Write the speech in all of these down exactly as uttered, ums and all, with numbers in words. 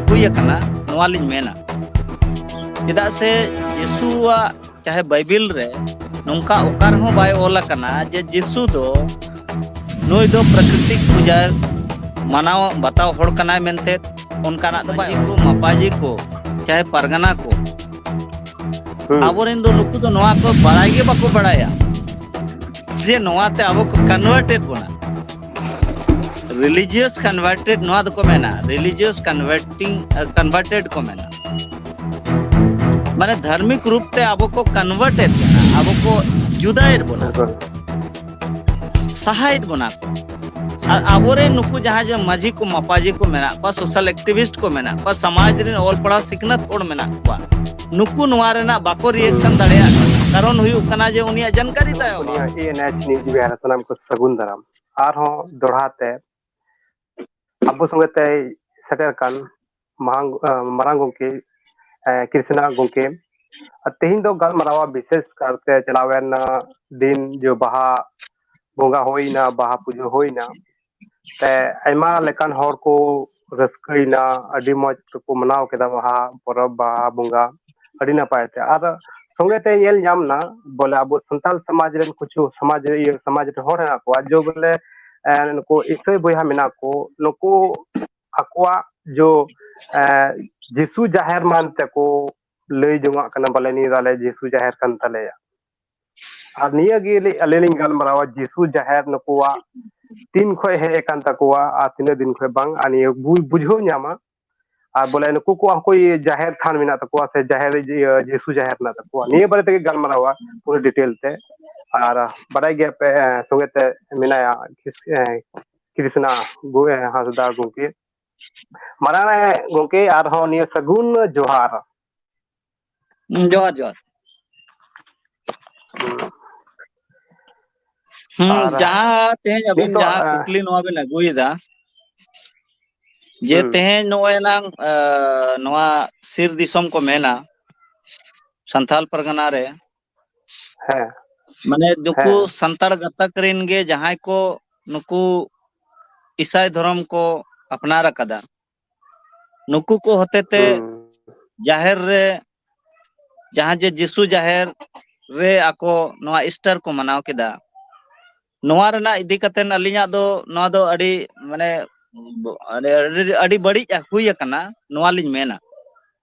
ᱦᱩᱭ ᱟᱠᱟᱱᱟ, ᱱᱚᱣᱟ ᱞᱤᱧ ᱢᱮᱱᱟ᱾ ᱪᱮᱫᱟᱜ ᱥᱮ ᱡᱤᱥᱩᱣᱟᱜ ᱪᱟᱦᱮ ᱵᱟᱭᱵᱮᱞ ᱨᱮ ᱱᱚᱝᱠᱟ ᱚᱠᱟ ᱨᱮᱦᱚᱸ ᱵᱟᱭ ᱚᱞ ᱟᱠᱟᱱᱟ ᱡᱮ ᱡᱤᱥᱩ ᱫᱚ ᱱᱩᱭ ᱫᱚ ᱯᱨᱟᱠᱨᱤᱛᱤᱠ ᱯᱩᱡᱟ ᱢᱟᱱᱟᱣ ᱵᱟᱛᱟᱣ ᱦᱚᱲ ᱠᱟᱱᱟᱭ ᱢᱮᱱᱛᱮ᱾ ᱚᱱᱠᱟᱱᱟᱜ ᱫᱚ ᱵᱟᱭ, ᱢᱟᱹᱡᱷᱤ ᱠᱚ, ᱢᱟᱯᱟᱡᱤ ᱠᱚ, ᱪᱟᱦᱮ ᱯᱟᱨᱜᱟᱱᱟ ᱠᱚ, ᱦᱩᱸ᱾ ᱟᱵᱚᱨᱮᱱ ᱫᱚ ᱱᱩᱠᱩ ᱫᱚ ᱱᱚᱣᱟ ᱠᱚ ᱵᱟᱲᱟᱭ ᱜᱮ ᱵᱟᱠᱚ ᱵᱟᱲᱟᱭᱟ ᱡᱮ ᱱᱚᱣᱟᱛᱮ ᱟᱵᱚ ᱠᱚ ᱠᱚᱱᱵᱷᱟᱨᱴᱮᱰ ᱵᱚᱱᱟ᱾ ᱨᱤᱞᱤᱡᱤᱭᱟᱥ ᱠᱚᱱᱵᱷᱟᱨᱴᱮᱰ ᱱᱚᱣᱟ ᱫᱚᱠᱚ ᱢᱮᱱᱟ, ᱨᱤᱞᱤᱡᱤᱭᱟᱥ ᱠᱚᱱᱵᱷᱟᱨᱴᱤᱝ, ᱠᱚᱱᱵᱷᱟᱨᱴᱮᱰ ᱠᱚ ᱢᱮᱱᱟ᱾ ᱢᱟᱱᱮ ᱫᱷᱟᱨᱢᱤᱠ ᱨᱩᱯ ᱛᱮ ᱟᱵᱚ ᱠᱚ ᱠᱚᱱᱵᱷᱟᱨᱴᱮᱰ ᱵᱚᱱᱟ, ᱟᱵᱚ ᱠᱚ ᱡᱩᱫᱟᱭᱮᱫ ᱵᱚᱱᱟ, ᱮᱠᱫᱚᱢ᱾ ᱥᱟᱦᱟᱭᱮᱫ ᱵᱚᱱᱟ ᱠᱚ᱾ ᱟᱨ ᱟᱵᱚᱨᱮᱱ ᱱᱩᱠᱩ ᱡᱟᱦᱟᱸᱭ ᱡᱮ ᱢᱟᱹᱡᱷᱤ ᱠᱚ, ᱢᱟᱯᱟᱡᱤ ᱠᱚ ᱢᱮᱱᱟᱜ ᱠᱚᱣᱟ, ᱥᱳᱥᱟᱞ ᱮᱠᱴᱤᱵᱷᱤᱥᱴ ᱠᱚ ᱢᱮᱱᱟᱜ ᱠᱚᱣᱟ, ᱥᱚᱢᱟᱡᱽ ᱨᱮᱱ ᱚᱞ ᱯᱟᱲᱦᱟᱣ ᱥᱤᱠᱷᱱᱟᱹᱛ ᱦᱚᱲ ᱢᱮᱱᱟᱜ ᱠᱚᱣᱟ, ᱱᱩᱠᱩ ᱱᱚᱣᱟ ᱨᱮᱱᱟᱜ ᱵᱟᱠᱚ ᱨᱤᱭᱮᱠᱥᱚᱱ ᱫᱟᱲᱮᱭᱟᱜ ᱠᱟᱱᱟ᱾ ᱠᱟᱨᱚᱱ ᱦᱩᱭᱩᱜ ᱠᱟᱱᱟ ᱡᱮ ᱩᱱᱤᱭᱟᱜ ᱡᱟᱱᱠᱟᱨᱤ ᱛᱟᱭ ᱚᱵᱷᱟᱵᱽ᱾ ᱩᱱᱤᱭᱟᱜ ᱮ ᱮᱱ ᱮᱭᱤᱪ ᱱᱤᱭᱩᱡᱽ ᱵᱤᱦᱟᱨ ᱥᱟᱱᱟᱢ ᱠᱚ ᱥᱟᱹᱜᱩᱱ ᱫᱟᱨᱟᱢ᱾ ᱟᱨᱦᱚᱸ ᱫᱚᱲᱦᱟ ᱛᱮ ᱟᱵᱚ ᱥᱚᱸᱜᱮ ᱛᱮᱭ ᱥᱮᱴᱮᱨ ᱠᱟᱱ ᱢᱟᱨᱟᱝ, ᱢᱟᱨᱟᱝ ᱜᱚᱢᱠᱮ, ᱮ, ᱠᱨᱤᱥᱱᱟ ᱜᱚᱢᱠᱮ᱾ ᱟᱨ ᱛᱮᱦᱮᱧ ᱫᱚ ᱜᱟᱞᱢᱟᱨᱟᱣᱟ ᱵᱤᱥᱮᱥ ᱠᱟᱨᱛᱮ ᱪᱟᱞᱟᱣᱮᱱ ᱫᱤᱱ ᱡᱮ ᱵᱟᱦᱟ ᱵᱚᱸᱜᱟ ᱦᱩᱭᱱᱟ, ᱵᱟᱦᱟ ᱯᱩᱡᱟᱹ ᱦᱩᱭᱱᱟ᱾ ᱛᱮ ᱟᱭᱢᱟ ᱞᱮᱠᱟᱱ ᱦᱚᱲ ᱠᱚ ᱨᱟᱹᱥᱠᱟᱹᱭᱮᱱᱟ, ᱟᱹᱰᱤ ᱢᱚᱡᱽ ᱛᱮᱠᱚ ᱢᱟᱱᱟᱣ ᱠᱮᱫᱟ ᱵᱟᱦᱟ ᱯᱚᱨᱚᱵᱽ, ᱵᱟᱦᱟ ᱵᱚᱸᱜᱟ ᱟᱹᱰᱤ ᱱᱟᱯᱟᱭ ᱛᱮ᱾ ᱟᱨ ᱥᱚᱸᱜᱮ ᱛᱮ ᱧᱮᱞ ᱧᱟᱢ ᱮᱱᱟ ᱵᱚᱞᱮ ᱟᱵᱚ ᱥᱟᱱᱛᱟᱞ ᱥᱚᱢᱟᱡᱽ ᱨᱮᱱ ᱠᱤᱪᱷᱩ ᱥᱚᱢᱟᱡᱽ ᱨᱮ, ᱤᱭᱟᱹ, ᱥᱚᱢᱟᱡᱽ ᱨᱮ ᱦᱚᱲ ᱦᱮᱱᱟᱜ ᱠᱚᱣᱟ, ᱡᱮ ᱵᱚᱞᱮ, ᱮ, ᱱᱩᱠᱩ ᱤᱥᱟᱹᱭ ᱵᱚᱭᱦᱟ ᱢᱮᱱᱟᱜ ᱠᱚ, ᱱᱩᱠᱩ ᱟᱠᱚᱣᱟᱜ ᱡᱚ, ᱮ, ᱡᱤᱥᱩ ᱡᱟᱦᱮᱨ ᱢᱮᱱᱛᱮ ᱠᱚ ᱞᱟᱹᱭ ᱡᱚᱝᱟᱜ ᱠᱟᱱᱟ, ᱵᱚᱞᱮ ᱱᱤᱭᱟᱹ ᱫᱚ ᱟᱞᱮ ᱡᱤᱥᱩ ᱡᱟᱦᱮᱨ ᱠᱟᱱ ᱛᱟᱞᱮᱭᱟ᱾ ᱟᱨ ᱱᱤᱭᱟᱹ ᱜᱮ ᱞᱤ-, ᱟᱹᱞᱤᱧ ᱞᱤᱧ ᱜᱟᱞᱢᱟᱨᱟᱣᱟ, ᱡᱤᱥᱩ ᱡᱟᱦᱮᱨ ᱱᱩᱠᱩᱣᱟᱜ ᱛᱤᱱ ᱠᱷᱚᱡ ᱦᱮᱡ ᱟᱠᱟᱱ ᱛᱟᱠᱚᱣᱟ ᱟᱨ ᱛᱤᱱᱟᱹᱜ ᱫᱤᱱ ᱠᱷᱚᱡ ᱵᱟᱝ, ᱟᱨ ᱱᱤᱭᱟᱹ ᱵᱩ-, ᱵᱩᱡᱷᱟᱹᱣ ᱧᱟᱢᱟ᱾ ᱟᱨ ᱵᱚᱞᱮ ᱱᱩᱠᱩ ᱠᱚᱣᱟᱜ ᱦᱚᱸ ᱠᱚ ᱡᱟᱦᱮᱨ ᱛᱷᱟᱱ ᱢᱮᱱᱟᱜ ᱛᱟᱠᱚᱣᱟ ᱥᱮ ᱡᱟᱦᱮᱨ, ᱤᱭᱟᱹ, ᱡᱤᱥᱩ ᱡᱟᱦᱮᱨ ᱢᱮᱱᱟᱜ ᱛᱟᱠᱚᱣᱟ, ᱱᱤᱭᱟᱹ ᱵᱟᱨᱮ ᱛᱮᱜᱮ ᱜᱟᱞᱢᱟᱨᱟᱣᱟ ᱯᱩᱨᱟᱹ ᱰᱤᱴᱮᱞ ᱛᱮ᱾ ᱟᱨ ᱵᱟᱰᱟᱭ ᱜᱮᱭᱟ ᱯᱮ, ᱮ, ᱥᱚᱸᱜᱮ ᱛᱮ ᱢᱮᱱᱟᱭᱟ ᱠᱨᱤᱥ-, ᱮ, ᱠᱨᱤᱥᱱᱟ ᱜᱳ-, ᱮ, ᱦᱟᱸᱥᱫᱟ ᱜᱚᱢᱠᱮ᱾ ᱢᱟᱨᱟᱝ ᱨᱮ ᱜᱚᱢᱠᱮ ᱟᱨᱦᱚᱸ ᱱᱤᱭᱟᱹ ᱥᱟᱹᱜᱩᱱ ᱡᱚᱦᱟᱨ᱾ ᱦᱩᱸ, ᱡᱚᱦᱟᱨ, ᱡᱚᱦᱟᱨ᱾ ᱦᱩᱸ, ᱟᱨ ᱡᱟᱦᱟᱸ ᱛᱮᱦᱮᱧ ᱟᱹᱵᱤᱱ ᱱᱤᱛᱚᱜ, ᱡᱟᱦᱟᱸ ᱮ, ᱠᱩᱠᱞᱤ ᱱᱚᱣᱟ ᱵᱤᱱ ᱟᱹᱜᱩᱭᱮᱫᱟ, ᱡᱮ ᱦᱩᱸ᱾ ᱛᱮᱦᱮᱧ ᱱᱚᱜᱼᱚᱭ ᱮᱱᱟᱝ, ᱮ, ᱱᱚᱣᱟ ᱥᱤᱨ ᱫᱤᱥᱚᱢ ᱠᱚ ᱢᱮᱱᱟ, ᱥᱟᱱᱛᱟᱞ ᱯᱟᱨᱜᱟᱱᱟ ᱨᱮ, ᱦᱮᱸ᱾ ᱢᱟᱱᱮ ᱱᱩᱠᱩ ᱦᱮᱸ᱾ ᱥᱟᱱᱛᱟᱲ ᱜᱟᱛᱟᱠ ᱨᱮᱱ ᱜᱮ ᱡᱟᱦᱟᱸᱭ ᱠᱚ ᱱᱩᱠᱩ ᱤᱥᱟᱭ ᱫᱷᱚᱨᱚᱢ ᱠᱚ ᱟᱯᱱᱟᱨ ᱟᱠᱟᱫᱟ, ᱱᱩᱠᱩ ᱠᱚ ᱦᱚᱛᱮᱛᱮ ᱡᱟᱦᱮᱨ ᱨᱮ, ᱡᱟᱦᱟᱸ ᱡᱮ ᱡᱤᱥᱩ ᱡᱟᱦᱮᱨ ᱨᱮ ᱟᱠᱚ ᱱᱚᱣᱟ ᱤᱥᱴᱟᱨ ᱠᱚ ᱢᱟᱱᱟᱣ ᱠᱮᱫᱟ, ᱱᱚᱣᱟ ᱨᱮᱱᱟᱜ ᱤᱫᱤ ᱠᱟᱛᱮ ᱟᱹᱞᱤᱧᱟᱜ ᱫᱚ, ᱱᱚᱣᱟ ᱫᱚ ᱟᱹᱰᱤ, ᱢᱟᱱᱮ, ᱟᱹᱰᱤ, ᱟᱹᱰᱤ, ᱟᱹᱰᱤ ᱵᱟᱹᱲᱤᱡ ᱦᱩᱭ ᱟᱠᱟᱱᱟ, ᱱᱚᱣᱟ ᱞᱤᱧ ᱢᱮᱱᱟ᱾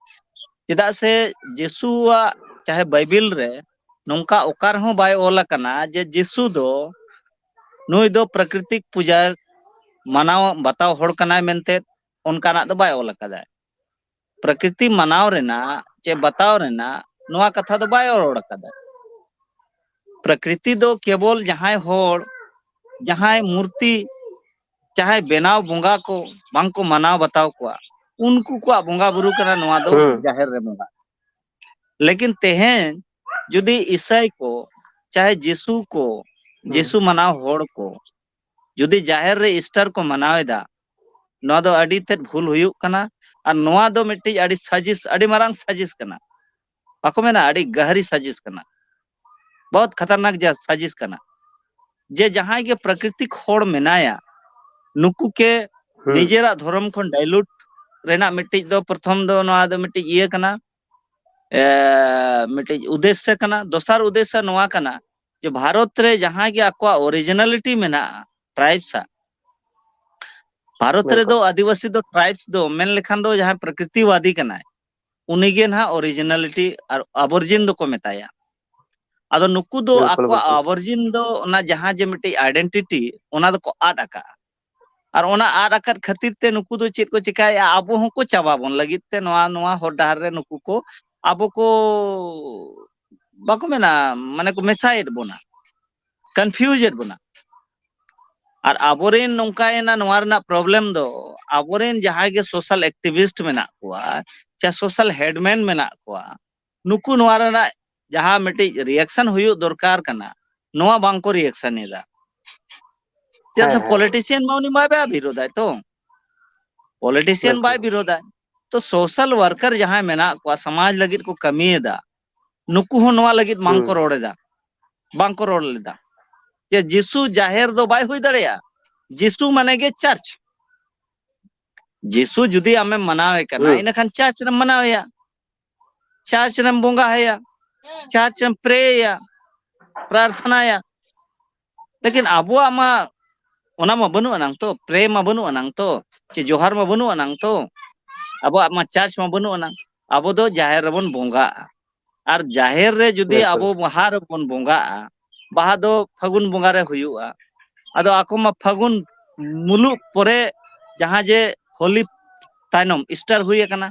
ᱪᱮᱫᱟᱜ ᱥᱮ ᱡᱤᱥᱩᱣᱟᱜ ᱪᱟᱦᱮ ᱵᱟᱭᱵᱤᱞ ᱨᱮ ᱱᱚᱝᱠᱟ ᱚᱠᱟ ᱨᱮᱦᱚᱸ ᱵᱟᱭ ᱚᱞ ᱟᱠᱟᱱᱟ ᱡᱮ ᱡᱤᱥᱩ ᱫᱚ, ᱱᱩᱭ ᱫᱚ ᱯᱨᱟᱠᱨᱤᱛᱤᱠ ᱯᱩᱡᱟᱹ ᱢᱟᱱᱟᱣ ᱵᱟᱛᱟᱣ ᱦᱚᱲ ᱠᱟᱱᱟᱭ ᱢᱮᱱᱛᱮ, ᱚᱱᱠᱟᱱᱟᱜ ᱫᱚ ᱵᱟᱭ ᱚᱞ ᱟᱠᱟᱫᱟ᱾ ᱯᱨᱟᱠᱨᱤᱛᱤ ᱢᱟᱱᱟᱣ ᱨᱮᱱᱟᱜ ᱪᱮ ᱵᱟᱛᱟᱣ ᱨᱮᱱᱟᱜ ᱱᱚᱣᱟ ᱠᱟᱛᱷᱟ ᱫᱚ ᱵᱟᱭ ᱨᱚᱲ ᱟᱠᱟᱫᱟ᱾ ᱯᱨᱟᱠᱨᱤᱛᱤ ᱫᱚ ᱠᱮᱵᱚᱞ ᱡᱟᱦᱟᱸᱭ ᱦᱚᱲ, ᱡᱟᱦᱟᱸᱭ ᱢᱩᱨᱛᱤ, ᱡᱟᱦᱟᱸᱭ ᱵᱮᱱᱟᱣ ᱵᱚᱸᱜᱟ ᱠᱚ ᱵᱟᱝ ᱠᱚ ᱢᱟᱱᱟᱣ ᱵᱟᱛᱟᱣ ᱠᱚᱣᱟ, ᱩᱱᱠᱩ ᱠᱚᱣᱟᱜ ᱵᱚᱸᱜᱟ ᱵᱩᱨᱩ ᱠᱟᱱᱟ ᱱᱚᱣᱟ ᱫᱚ ᱦᱩᱸ᱾ ᱡᱟᱦᱮᱨ ᱨᱮ ᱵᱚᱸᱜᱟ᱾ ᱞᱮᱠᱤᱱ ᱛᱮᱦᱮᱧ ᱡᱩᱫᱤ ᱤᱥᱟᱹᱭ ᱠᱚ, ᱪᱟᱦᱮ ᱡᱤᱥᱩ ᱠᱚ, ᱦᱩᱸ᱾ ᱡᱤᱥᱩ ᱢᱟᱱᱟᱣ ᱦᱚᱲ ᱠᱚ ᱡᱩᱫᱤ ᱡᱟᱦᱮᱨ ᱨᱮ ᱤᱥᱴᱟᱨ ᱠᱚ ᱢᱟᱱᱟᱣ ᱮᱫᱟ, ᱱᱚᱣᱟ ᱫᱚ ᱟᱹᱰᱤ ᱛᱮᱫ ᱵᱷᱩᱞ ᱦᱩᱭᱩᱜ ᱠᱟᱱᱟ᱾ ᱟᱨ ᱱᱚᱣᱟ ᱫᱚ ᱢᱤᱫᱴᱤᱡ ᱟᱹᱰᱤ ᱥᱟᱡᱤᱥ, ᱟᱹᱰᱤ ᱢᱟᱨᱟᱝ ᱥᱟᱡᱤᱥ ᱠᱟᱱᱟ᱾ ᱵᱟᱠᱚ ᱢᱮᱱᱟ ᱟᱹᱰᱤ ᱜᱟᱹᱦᱨᱤ ᱥᱟᱡᱤᱥ ᱠᱟᱱᱟ, ᱵᱚᱦᱩᱛ ᱠᱷᱟᱛᱟᱨᱱᱟᱠ ᱡᱟ ᱥᱟᱡᱤᱥ ᱠᱟᱱᱟ᱾ ᱡᱮ ᱡᱟᱦᱟᱸᱭ ᱜᱮ ᱯᱨᱟᱠᱨᱤᱛᱤᱠ ᱦᱚᱲ ᱢᱮᱱᱟᱭᱟ, ᱱᱩᱠᱩ ᱠᱮ ᱦᱩᱸ᱾ ᱱᱤᱡᱮᱨᱟᱜ ᱫᱷᱚᱨᱚᱢ ᱠᱷᱚᱱ ᱰᱟᱭᱞᱩᱴ ᱨᱮᱱᱟᱜ ᱢᱤᱫᱴᱤᱡ ᱫᱚ ᱯᱨᱚᱛᱷᱚᱢ ᱫᱚ ᱱᱚᱣᱟ ᱫᱚ ᱢᱤᱫᱴᱤᱡ ᱤᱭᱟᱹ ᱠᱟᱱᱟ, ᱮ, ᱢᱤᱫᱴᱤᱡ ᱩᱫᱽᱫᱮᱥᱥᱚ ᱠᱟᱱᱟ᱾ ᱫᱚᱥᱟᱨ ᱩᱫᱽᱫᱮᱥᱥᱚ ᱱᱚᱣᱟ ᱠᱟᱱᱟ ᱡᱮ ᱵᱷᱟᱨᱚᱛ ᱨᱮ ᱡᱟᱦᱟᱸ ᱜᱮ ᱟᱠᱚᱣᱟᱜ ᱚᱨᱤᱡᱤᱱᱟᱞᱤᱴᱤ ᱢᱮᱱᱟᱜᱼᱟ, ᱴᱨᱟᱭᱤᱵᱥ ᱟᱜ, ᱵᱷᱟᱨᱚᱛ ᱵᱤᱞᱠᱩᱞ᱾ ᱨᱮᱫᱚ ᱟᱹᱫᱤᱵᱟᱹᱥᱤ ᱫᱚ ᱴᱨᱟᱭᱤᱵᱥ ᱫᱚ ᱢᱮᱱ ᱞᱮᱠᱷᱟᱱ ᱫᱚ ᱡᱟᱦᱟᱸᱭ ᱯᱨᱚᱠᱨᱤᱛᱤᱵᱟᱫᱤ ᱠᱟᱱᱟᱭ, ᱩᱱᱤᱜᱮ ᱱᱟᱦᱟᱜ ᱚᱨᱤᱡᱤᱱᱟᱞᱤᱴᱤ ᱟᱨ ᱟᱵᱚᱨᱡᱤᱱ ᱫᱚᱠᱚ ᱢᱮᱛᱟᱭᱟ᱾ ᱟᱫᱚ ᱱᱩᱠᱩ ᱫᱚ ᱵᱤᱞᱠᱩᱞ, ᱟᱠᱚᱣᱟᱜ ᱵᱤᱞᱠᱩᱞ᱾ ᱟᱵᱚᱨᱡᱤᱱ ᱫᱚ ᱚᱱᱟ ᱡᱟᱦᱟᱸ ᱡᱮ ᱢᱤᱫᱴᱤᱡ ᱟᱭᱰᱮᱱᱴᱤᱴᱤ, ᱚᱱᱟ ᱫᱚᱠᱚ ᱟᱫ ᱟᱠᱟᱜᱼᱟ᱾ ᱟᱨ ᱚᱱᱟ ᱟᱫ ᱟᱠᱟᱫ ᱠᱷᱟᱹᱛᱤᱨ ᱛᱮ ᱱᱩᱠᱩ ᱫᱚ ᱪᱮᱫ ᱠᱚ ᱪᱮᱠᱟᱭᱮᱫᱼᱟ? ᱟᱵᱚ ᱦᱚᱸᱠᱚ ᱪᱟᱵᱟ ᱵᱚᱱ ᱞᱟᱹᱜᱤᱫ ᱛᱮ ᱱᱚᱣᱟ, ᱱᱚᱣᱟ ᱦᱚᱨ ᱰᱟᱦᱟᱨ ᱨᱮ ᱱᱩᱠᱩ ᱠᱚ ᱟᱵᱚ ᱠᱚ, ᱵᱟᱠᱚ ᱢᱮᱱᱟ, ᱢᱟᱱᱮ ᱠᱚ ᱢᱮᱥᱟᱭᱮᱫ ᱵᱚᱱᱟ, ᱠᱚᱱᱯᱷᱤᱭᱩᱡᱮᱫ ᱵᱚᱱᱟ᱾ ᱟᱨ ᱟᱵᱚᱨᱮᱱ ᱱᱚᱝᱠᱟᱭᱮᱱᱟ, ᱱᱚᱣᱟ ᱨᱮᱱᱟᱜ ᱯᱨᱚᱵᱞᱮᱢ ᱫᱚ ᱟᱵᱚᱨᱮᱱ ᱡᱟᱦᱟᱸᱭ ᱜᱮ ᱥᱳᱥᱟᱞ ᱮᱠᱴᱤᱵᱷᱤᱥᱴ ᱢᱮᱱᱟᱜ ᱠᱚᱣᱟ, ᱪᱮ ᱥᱳᱥᱟᱞ ᱦᱮᱰᱢᱮᱱ ᱢᱮᱱᱟᱜ ᱠᱚᱣᱟ, ᱱᱩᱠᱩ ᱱᱚᱣᱟ ᱨᱮᱱᱟᱜ ᱡᱟᱦᱟᱸ ᱢᱤᱫᱴᱤᱡ ᱨᱤᱭᱮᱠᱥᱚᱱ ᱦᱩᱭᱩᱜ ᱫᱚᱨᱠᱟᱨ ᱠᱟᱱᱟ, ᱱᱚᱣᱟ ᱵᱟᱝᱠᱚ ᱨᱤᱭᱮᱠᱥᱚᱱ ᱮᱫᱟ᱾ ᱪᱮᱫᱟᱜ ᱥᱮ ᱦᱮᱸ, ᱦᱮᱸ᱾ ᱯᱚᱞᱤᱴᱤᱥᱤᱭᱟᱱ ᱢᱟ ᱩᱱᱤ ᱢᱟ ᱵᱟᱭ ᱵᱤᱨᱳᱫᱟᱭ ᱛᱚ, ᱯᱚᱞᱤᱴᱤᱥᱤᱭᱟᱱ ᱵᱟᱭ ᱵᱤᱞᱠᱩᱞ᱾ ᱵᱤᱨᱳᱫᱟᱭ᱾ ᱛᱚ ᱥᱳᱥᱟᱞ ᱣᱟᱨᱠᱟᱨ ᱡᱟᱦᱟᱸᱭ ᱢᱮᱱᱟᱜ ᱠᱚᱣᱟ, ᱥᱚᱢᱟᱡᱽ ᱞᱟᱹᱜᱤᱫ ᱠᱚ ᱠᱟᱹᱢᱤᱭᱮᱫᱟ, ᱱᱩᱠᱩ ᱦᱚᱸ ᱱᱚᱣᱟ ᱞᱟᱹᱜᱤᱫ ᱵᱟᱝᱠᱚ ᱦᱩᱸ᱾ ᱨᱚᱲ ᱮᱫᱟ, ᱵᱟᱝᱠᱚ ᱨᱚᱲ ᱞᱮᱫᱟ᱾ ᱡᱮ ᱡᱤᱥᱩ ᱡᱟᱦᱮᱨ ᱫᱚ ᱵᱟᱭ ᱦᱩᱭ ᱫᱟᱲᱮᱭᱟᱜᱼᱟ, ᱡᱤᱥᱩ ᱢᱟᱱᱮ ᱜᱮ ᱪᱟᱨᱪ᱾ ᱡᱤᱥᱩ ᱡᱩᱫᱤ ᱟᱢᱮᱢ ᱢᱟᱱᱟᱣᱮ ᱠᱟᱱᱟ, ᱦᱩᱸ᱾ ᱤᱱᱟᱹᱠᱷᱟᱱ ᱪᱟᱨᱪ ᱨᱮᱢ ᱢᱟᱱᱟᱣᱮᱭᱟ, ᱪᱟᱨᱪ ᱨᱮᱢ ᱵᱚᱸᱜᱟ ᱟᱭᱟ, ᱪᱟᱨᱪ ᱨᱮᱢ ᱯᱨᱮᱭᱟ, ᱯᱨᱟᱨᱛᱷᱱᱟᱭᱟ᱾ ᱞᱮᱠᱤᱱ ᱟᱵᱚᱣᱟᱜ ᱢᱟ ᱚᱱᱟ ᱢᱟ ᱵᱟᱹᱱᱩᱜ ᱟᱱᱟᱝ ᱛᱚ, ᱯᱨᱮ ᱢᱟ ᱵᱟᱹᱱᱩᱜ ᱟᱱᱟᱝ ᱛᱚ, ᱪᱮ ᱡᱚᱦᱟᱨ ᱢᱟ ᱵᱟᱹᱱᱩᱜ ᱟᱱᱟᱝ ᱛᱚ, ᱟᱵᱚᱣᱟᱜ ᱢᱟ ᱪᱟᱨᱪ ᱢᱟ ᱵᱟᱹᱱᱩᱜ ᱟᱱᱟᱝ᱾ ᱟᱵᱚ ᱫᱚ ᱡᱟᱦᱮᱨ ᱨᱮᱵᱚᱱ ᱵᱚᱸᱜᱟᱜᱼᱟ, ᱟᱨ ᱡᱟᱦᱮᱨ ᱨᱮ ᱡᱩᱫᱤ ᱵᱤᱞᱠᱩᱞ᱾ ᱟᱵᱚ ᱵᱟᱦᱟ ᱨᱮᱵᱚᱱ ᱵᱚᱸᱜᱟᱜᱼᱟ, ᱵᱟᱦᱟ ᱫᱚ ᱯᱷᱟᱹᱜᱩᱱ ᱵᱚᱸᱜᱟ ᱨᱮ ᱦᱩᱭᱩᱜᱼᱟ᱾ ᱟᱫᱚ ᱟᱠᱚ ᱢᱟ ᱯᱷᱟᱹᱜᱩᱱ ᱢᱩᱞᱩᱜ ᱯᱚᱨᱮ ᱡᱟᱦᱟᱸ ᱡᱮ ᱦᱳᱞᱤ ᱛᱟᱭᱱᱚᱢ ᱤᱥᱴᱟᱨ ᱦᱩᱭ ᱟᱠᱟᱱᱟ,